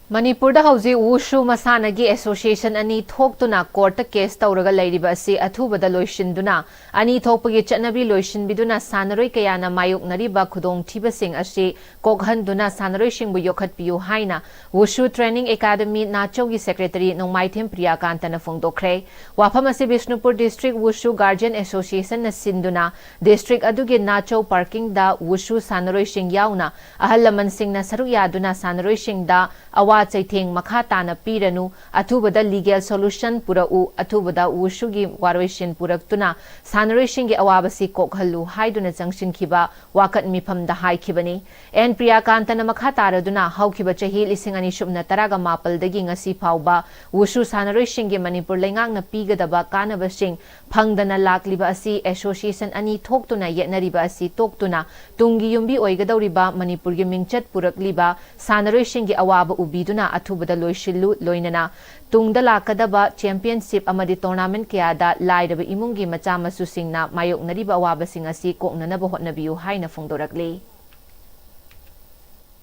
ꯃꯅꯤꯄꯨꯔꯗ ꯍꯧꯖꯤꯛ ꯋꯨꯁꯨ ꯃꯁꯥꯟꯅꯒꯤ association ꯑꯅꯤ ꯊꯣꯛꯇꯨꯅ courtꯇ case ꯇꯧꯔꯒ ꯂꯩꯔꯤꯕ ꯑꯁꯤ ꯑꯊꯨꯕꯗ ꯂꯣꯏꯁꯤꯟꯗꯨꯅ, ꯑꯅꯤ ꯊꯣꯛꯄꯒꯤ ꯆꯠꯅꯕꯤ ꯂꯣꯏꯁꯤꯟꯕꯤꯗꯨꯅ ꯁꯥꯟꯅꯔꯣꯏ ꯀꯌꯥꯅ ꯃꯥꯌꯣꯛꯅꯔꯤꯕ ꯈꯨꯗꯣꯡꯊꯤꯕꯁꯤꯡ ꯑꯁꯤ ꯀꯣꯛꯍꯟꯗꯨꯅ ꯁꯥꯟꯅꯔꯣꯏꯁꯤꯡꯕꯨ ꯌꯣꯛꯈꯠꯄꯤꯌꯨ ꯍꯥꯏꯅ ꯋꯨꯁꯨ Training Academy ꯅꯥꯆꯧꯒꯤ secretary ꯅꯣꯡꯃꯥꯏꯊꯦꯝ ꯄ꯭ꯔꯤꯌꯥꯀꯥꯟꯇꯅ ꯐꯣꯡꯗꯣꯛꯈ꯭ꯔꯦ꯫ ꯋꯥꯐꯝ ꯑꯁꯤ ꯕꯤꯁꯅꯨꯄꯨꯔ District Wusu Guardian Associationꯅ ꯁꯤꯟꯗꯨꯅ district ꯑꯗꯨꯒꯤ ꯅꯥꯆꯧ parkingꯗ ꯋꯨꯁꯨ ꯁꯥꯟꯅꯔꯣꯏꯁꯤꯡ ꯌꯥꯎꯅ ꯑꯍꯜ ꯂꯃꯟꯁꯤꯡꯅ ꯁꯔꯨꯛ ꯌꯥꯗꯨꯅ ꯁꯥꯟꯅꯔꯣꯏꯁꯤꯡꯗ ꯑꯋꯥ ꯆꯩꯊꯦꯡ ꯃꯈꯥ ꯇꯥꯅ ꯄꯤꯔꯅꯨ, ꯑꯊꯨꯕꯗ legal solution ꯄꯨꯔꯛꯎ, ꯑꯊꯨꯕꯗ ꯋꯨꯁꯨꯒꯤ ꯋꯥꯔꯣꯏꯁꯤꯟ ꯄꯨꯔꯛꯇꯨꯅ ꯁꯥꯟꯅꯔꯣꯏꯁꯤꯡꯒꯤ ꯑꯋꯥꯕꯁꯤ ꯀꯣꯛꯍꯜꯂꯨ ꯍꯥꯏꯗꯨꯅ ꯆꯪꯁꯤꯟꯈꯤꯕ ꯋꯥꯀꯠ ꯃꯤꯐꯝꯗ ꯍꯥꯏꯈꯤꯕꯅꯤ꯫ ꯑꯦꯟ ꯄ꯭ꯔꯤꯌꯥꯀꯥꯟꯇꯅ ꯃꯈꯥ ꯇꯥꯔꯗꯨꯅ ꯍꯧꯈꯤꯕ ꯆꯍꯤ ꯂꯤꯁꯤꯡ ꯑꯅꯤ ꯁꯨꯞꯅ ꯇꯔꯥꯒ ꯃꯥꯄꯜꯗꯒꯤ ꯉꯁꯤ ꯐꯥꯎꯕ ꯋꯨꯁꯨ ꯁꯥꯟꯅꯔꯣꯏꯁꯤꯡꯒꯤ ꯃꯅꯤꯄꯨꯔ ꯂꯩꯉꯥꯛꯅ ꯄꯤꯒꯗꯕ ꯀꯥꯟꯅꯕꯁꯤꯡ ꯐꯪꯗꯅ ꯂꯥꯛꯂꯤꯕ ꯑꯁꯤ association ꯑꯅꯤ ꯊꯣꯛꯇꯨꯅ ꯌꯦꯠꯅꯔꯤꯕ ꯑꯁꯤ ꯇꯣꯛꯇꯨꯅ ꯇꯨꯡꯒꯤ ꯌꯨꯝꯕꯤ ꯑꯣꯏꯒꯗꯧꯔꯤꯕ ꯃꯅꯤꯄꯨꯔꯒꯤ ꯃꯤꯡꯆꯠ ꯄꯨꯔꯛꯂꯤꯕ ꯁꯥꯟꯅꯔꯣꯏꯁꯤꯡꯒꯤ ꯑꯋꯥꯕ ꯎꯕꯤꯗꯨꯅ ꯑꯊꯨꯕꯗ ꯂꯣꯏꯁꯤꯜꯂꯨ, ꯂꯣꯏꯅꯅ ꯇꯨꯡꯗ ꯂꯥꯛꯀꯗꯕ championship ꯑꯃꯗꯤ tournament ꯀꯌꯥꯗ ꯂꯥꯏꯔꯕ ꯏꯃꯨꯡꯒꯤ ꯃꯆꯥ ꯃꯁꯨꯁꯤꯡꯅ ꯃꯥꯌꯣꯛꯅꯔꯤꯕ ꯑꯋꯥꯕꯁꯤꯡ ꯑꯁꯤ ꯀꯣꯛꯅꯅꯕ ꯍꯣꯠꯅꯕꯤꯌꯨ ꯍꯥꯏꯅ ꯐꯣꯡꯗꯣꯔꯛꯂꯤ꯫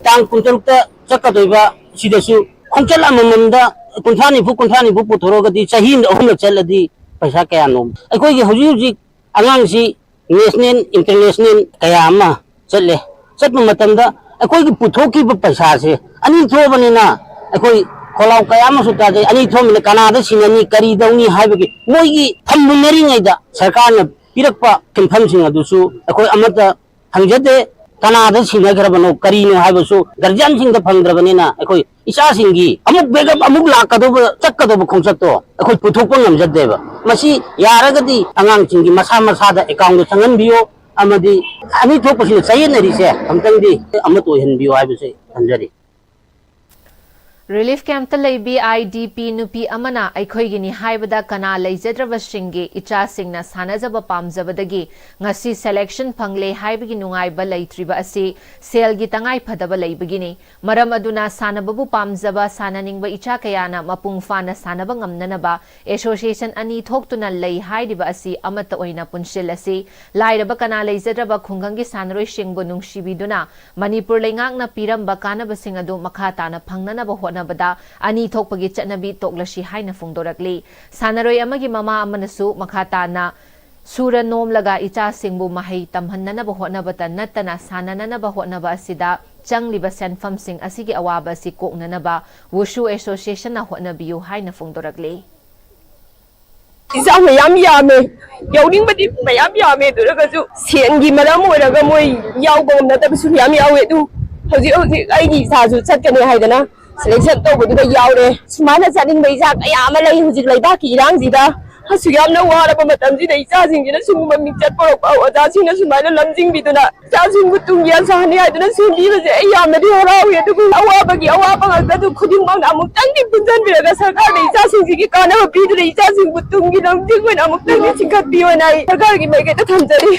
ꯇꯥꯡ ꯀꯨꯟꯇꯔꯨꯛꯇ ꯆꯠꯀꯗꯣꯏꯕ ꯁꯤꯗꯁꯨ ꯈꯣꯡꯆꯠ ꯑꯃꯃꯝꯗ ꯀꯨꯟꯊ꯭ꯔꯥ ꯅꯤꯐꯨ, ꯀꯨꯟꯊ꯭ꯔꯥ ꯅꯤꯐꯨ ꯄꯨꯊꯣꯔꯛꯑꯒꯗꯤ ꯆꯍꯤ ꯑꯃꯗ ꯑꯍꯨꯝꯂꯛ ꯆꯠꯂꯗꯤ ꯄꯩꯁꯥ ꯀꯌꯥꯅꯣ? ꯑꯩꯈꯣꯏꯒꯤ ꯍꯧꯖꯤꯛ ꯍꯧꯖꯤꯛ ꯑꯉꯥꯡꯁꯤ national, international ꯀꯌꯥ ꯑꯃ ꯆꯠꯂꯦ꯫ ꯆꯠꯄ ꯃꯇꯝꯗ ꯑꯩꯈꯣꯏꯒꯤ ꯄꯨꯊꯣꯛꯈꯤꯕ ꯄꯩꯁꯥꯁꯦ ꯑꯅꯤ ꯊꯣꯛꯑꯕꯅꯤꯅ ꯑꯩꯈꯣꯏ ꯈꯣꯜꯂꯥꯎ ꯀꯌꯥ ꯑꯃꯁꯨ ꯇꯥꯖꯩ꯫ ꯑꯅꯤ ꯊꯣꯛꯑꯕꯅꯤꯅ ꯀꯅꯥꯗ ꯁꯤꯟꯅꯅꯤ, ꯀꯔꯤ ꯇꯧꯅꯤ ꯍꯥꯏꯕꯒꯤ ꯃꯣꯏꯒꯤ ꯐꯝꯃꯨꯟꯅꯔꯤꯉꯩꯗ ꯁꯔꯀꯥꯔꯅ ꯄꯤꯔꯛꯄ ꯁꯦꯟꯐꯝꯁꯤꯡ ꯑꯗꯨꯁꯨ ꯑꯩꯈꯣꯏ ꯑꯃꯠꯇ ꯐꯪꯖꯗꯦ꯫ ꯀꯅꯥꯗ ꯁꯤꯟꯅꯈ꯭ꯔꯕꯅꯣ, ꯀꯔꯤꯅꯣ ꯍꯥꯏꯕꯁꯨ ꯒꯥꯔꯖꯤꯌꯥꯟꯁꯤꯡꯗ ꯐꯪꯗ꯭ꯔꯕꯅꯤꯅ ꯑꯩꯈꯣꯏ ꯏꯆꯥꯁꯤꯡꯒꯤ ꯑꯃꯨꯛ backup ꯑꯃꯨꯛ ꯂꯥꯛꯀꯗꯧꯕ, ꯆꯠꯀꯗꯧꯕ ꯈꯣꯡꯆꯠꯇꯣ ꯑꯩꯈꯣꯏ ꯄꯨꯊꯣꯛꯄ ꯉꯝꯖꯗꯦꯕ꯫ ꯃꯁꯤ ꯌꯥꯔꯒꯗꯤ ꯑꯉꯥꯡꯁꯤꯡꯒꯤ ꯃꯁꯥ ꯃꯁꯥꯗ accountꯗ ꯆꯪꯍꯟꯕꯤꯌꯨ, ꯑꯃꯗꯤ ꯑꯅꯤ ꯊꯣꯛꯄꯁꯤꯅ ꯆꯌꯦꯠꯅꯔꯤꯁꯦ ꯑꯃꯨꯛꯇꯪꯗꯤ ꯑꯃꯠꯇ ꯑꯣꯏꯍꯟꯕꯤꯌꯨ ꯍꯥꯏꯕꯁꯤ ꯊꯝꯖꯔꯤ꯫ Relief campꯇ ꯂꯩꯕꯤ IDP ꯅꯨꯄꯤ ꯑꯃꯅ ꯑꯩꯈꯣꯏꯒꯤꯅꯤ ꯍꯥꯏꯕꯗ ꯀꯅꯥ ꯂꯩꯖꯗ꯭ꯔꯕꯁꯤꯡꯒꯤ ꯏꯆꯥꯁꯤꯡꯅ ꯁꯥꯟꯅꯖꯕ ꯄꯥꯝꯖꯕꯗꯒꯤ ꯉꯁꯤ selection ꯐꯪꯂꯦ ꯍꯥꯏꯕꯒꯤ ꯅꯨꯡꯉꯥꯏꯕ ꯂꯩꯇ꯭ꯔꯤꯕ ꯑꯁꯤ ꯁꯦꯜꯒꯤ ꯇꯉꯥꯏ ꯐꯗꯕ ꯂꯩꯕꯒꯤꯅꯤ꯫ ꯃꯔꯝ ꯑꯗꯨꯅ ꯁꯥꯟꯅꯕꯕꯨ ꯄꯥꯝꯖꯕ ꯁꯥꯟꯅꯅꯤꯡꯕ ꯏꯆꯥ ꯀꯌꯥꯅ ꯃꯄꯨꯡ ꯐꯥꯅ ꯁꯥꯟꯅꯕ ꯉꯝꯅꯅꯕ association ꯑꯅꯤ ꯊꯣꯛꯇꯨꯅ ꯂꯩ ꯍꯥꯏꯔꯤꯕ ꯑꯁꯤ ꯑꯃꯠꯇ ꯑꯣꯏꯅ ꯄꯨꯟꯁꯤꯜꯂꯁꯤ꯫ ꯂꯥꯏꯔꯕ ꯀꯅꯥ ꯂꯩꯖꯗ꯭ꯔꯕ ꯈꯨꯡꯒꯪꯒꯤ ꯁꯥꯟꯅꯔꯣꯏꯁꯤꯡꯕꯨ ꯅꯨꯡꯁꯤꯕꯤꯗꯨꯅ ꯃꯅꯤꯄꯨꯔ ꯂꯩꯉꯥꯛꯅ ꯄꯤꯔꯝꯕ ꯀꯥꯟꯅꯕꯁꯤꯡ ꯑꯗꯨ ꯃꯈꯥ ꯇꯥꯅ ꯐꯪꯅꯅꯕ ꯍꯣꯠꯅꯕꯗ ꯑꯅꯤ ꯊꯣꯛꯄꯒꯤ ꯆꯠꯅꯕꯤ ꯇꯣꯛꯂꯁꯤ ꯍꯥꯏꯅ ꯐꯣꯡꯗꯣꯔꯛꯂꯤ꯫ ꯁꯥꯟꯅꯔꯣꯏ ꯑꯃꯒꯤ ꯃꯃꯥ ꯑꯃꯅꯁꯨ ꯃꯈꯥ ꯇꯥꯅ ꯁꯨꯔ ꯅꯣꯝꯂꯒ ꯏꯆꯥꯁꯤꯡꯕꯨ ꯃꯍꯩ ꯇꯝꯍꯟꯅꯅꯕ ꯍꯣꯠꯅꯕꯇ ꯅꯠꯇꯅ ꯁꯥꯟꯅꯅꯅꯕ ꯍꯣꯠꯅꯕ ꯑꯁꯤꯗ ꯆꯪꯂꯤꯕ ꯁꯦꯟꯐꯝꯁꯤꯡ ꯑꯁꯤꯒꯤ ꯑꯋꯥꯕ ꯑꯁꯤ ꯀꯣꯛꯅꯅꯕ ꯋꯨꯁꯨ associationꯅ ꯍꯣꯠꯅꯕꯤꯌꯨ ꯍꯥꯏꯅ ꯐꯣꯡꯗꯣꯔꯛꯂꯤ꯫ ꯏꯆꯥ ꯃꯌꯥꯝ ꯌꯥꯝꯃꯦ, ꯌꯥꯎꯅꯤꯡꯕꯗꯤ ꯃꯌꯥꯝ ꯌꯥꯝꯃꯦ, ꯑꯗꯨ ꯑꯣꯏꯔꯒꯁꯨ ꯁꯦꯟꯒꯤ ꯃꯔꯝ ꯑꯣꯏꯔꯒ ꯃꯣꯏ ꯌꯥꯎꯕ ꯉꯝꯅꯗꯕꯁꯨ ꯃꯌꯥꯝ ꯌꯥꯎꯋꯦ꯫ ꯑꯗꯨ ꯍꯧꯖꯤꯛ ꯍꯧꯖꯤꯛ ꯑꯩꯒꯤ ꯏꯆꯥꯁꯨ ꯆꯠꯀꯅꯤ ꯍꯥꯏꯗꯅ ꯁꯦꯂꯦꯛꯁꯟ ꯇꯧꯕꯗꯨꯗ ꯌꯥꯎꯔꯦ꯫ ꯁꯨꯃꯥꯏꯅ ꯆꯠꯅꯤꯡꯕ ꯏꯆꯥ ꯀꯌꯥ ꯑꯃ ꯂꯩ ꯍꯧꯖꯤꯛ ꯂꯩꯕꯥꯛꯀꯤ ꯏꯔꯥꯡꯁꯤꯗ꯫ ꯑꯁꯨꯛ ꯌꯥꯝꯅ ꯋꯥꯔꯕ ꯃꯇꯝꯁꯤꯗ ꯏꯆꯥꯁꯤꯡꯁꯤꯅ ꯁꯤꯒꯨꯝꯕ ꯃꯤꯡꯆꯠ ꯄꯨꯔꯛꯄ ꯑꯣꯖꯥꯁꯤꯡꯅ ꯁꯨꯃꯥꯏꯅ ꯂꯝꯖꯤꯡꯕꯤꯗꯨꯅ ꯏꯆꯥꯁꯤꯡꯕꯨ ꯇꯨꯡꯒꯤ ꯑꯁꯥꯅꯤ ꯍꯥꯏꯗꯨꯅ ꯁꯦꯝꯕꯤꯕꯁꯦ ꯑꯩ ꯌꯥꯝꯅꯗꯤ ꯍꯔꯥꯎꯏ꯫ ꯑꯗꯨꯕꯨ ꯑꯋꯥꯕꯒꯤ ꯑꯋꯥꯕ ꯉꯥꯛꯇ ꯑꯗꯨ ꯈꯨꯗꯤꯡꯃꯛꯅ ꯑꯃꯨꯛꯇꯪꯗꯤ ꯄꯨꯟꯁꯤꯟꯕꯤꯔꯒ ꯁꯔꯀꯥꯔꯅ ꯏꯆꯥꯁꯤꯡꯁꯤꯒꯤ ꯀꯥꯟꯅꯕ ꯄꯤꯗꯨꯅ ꯏꯆꯥꯁꯤꯡꯕꯨ ꯇꯨꯡꯒꯤ ꯂꯝꯖꯤꯡ ꯑꯣꯏꯅ ꯑꯃꯨꯛꯇꯪꯗꯤ ꯆꯤꯡꯈꯠꯄꯤꯌꯣꯅ ꯑꯩ ꯁꯔꯀꯥꯔꯒꯤ ꯃꯥꯏꯀꯩꯗ ꯊꯝꯖꯔꯤ꯫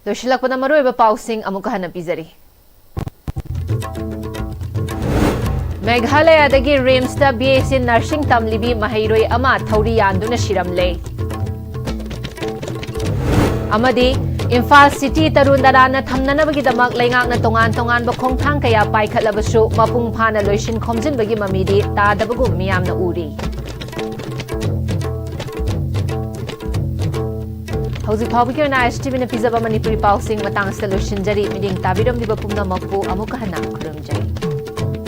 ꯂꯣꯏꯁꯤꯜꯂꯛꯄꯗ ꯃꯔꯨꯑꯣꯏꯕ ꯄꯥꯎꯁꯤꯡ ꯑꯃꯨꯛꯀ ꯍꯟꯅ ꯄꯤꯖꯔꯤ꯫ ꯃꯦꯘꯥꯂꯌꯥꯗꯒꯤ ꯔꯤꯝꯁꯇ ꯕꯤ ꯑꯦꯁ ꯁꯤ ꯅꯔꯁꯤꯡ ꯇꯝꯂꯤꯕꯤ ꯃꯍꯩꯔꯣꯏ ꯑꯃ ꯊꯧꯔꯤ ꯌꯥꯟꯗꯨꯅ ꯁꯤꯔꯝꯂꯦ꯫ ꯑꯃꯗꯤ ꯏꯝꯐꯥꯜ ꯁꯤꯇꯤ ꯇꯔꯨ ꯇꯔꯥꯅ ꯊꯝꯅꯅꯕꯒꯤꯗꯃꯛ ꯂꯩꯉꯥꯛꯅ ꯇꯣꯉꯥꯟ ꯇꯣꯉꯥꯟꯕ ꯈꯣꯡꯊꯥꯡ ꯀꯌꯥ ꯄꯥꯏꯈꯠꯂꯕꯁꯨ ꯃꯄꯨꯡ ꯐꯥꯅ ꯂꯣꯏꯁꯤꯟ ꯈꯣꯝꯖꯤꯟꯕꯒꯤ ꯃꯃꯤꯗꯤ ꯇꯥꯗꯕꯒꯨꯝ ꯃꯤꯌꯥꯝꯅ ꯎꯔꯤ꯫ ꯍꯧꯖꯤꯛ ꯐꯥꯎꯕꯒꯤ ꯑꯣꯏꯅ ꯑꯥꯏ ꯑꯦꯁ ꯇꯤ ꯚꯤꯅ ꯄꯤꯖꯕ ꯃꯅꯤꯄꯨꯔꯤ ꯄꯥꯎꯁꯤꯡ ꯃꯇꯥꯡ ꯑꯁꯤꯗ ꯂꯣꯏꯁꯤꯟꯖꯔꯤ꯫ ꯃꯤꯠꯌꯦꯡ ꯇꯥꯕꯤꯔꯝꯂꯤꯕ ꯄꯨꯝꯅꯃꯛꯄꯨ ꯑꯃꯨꯛꯀ ꯍꯟꯅ ꯈꯨꯔꯨꯝꯖꯔꯤ꯫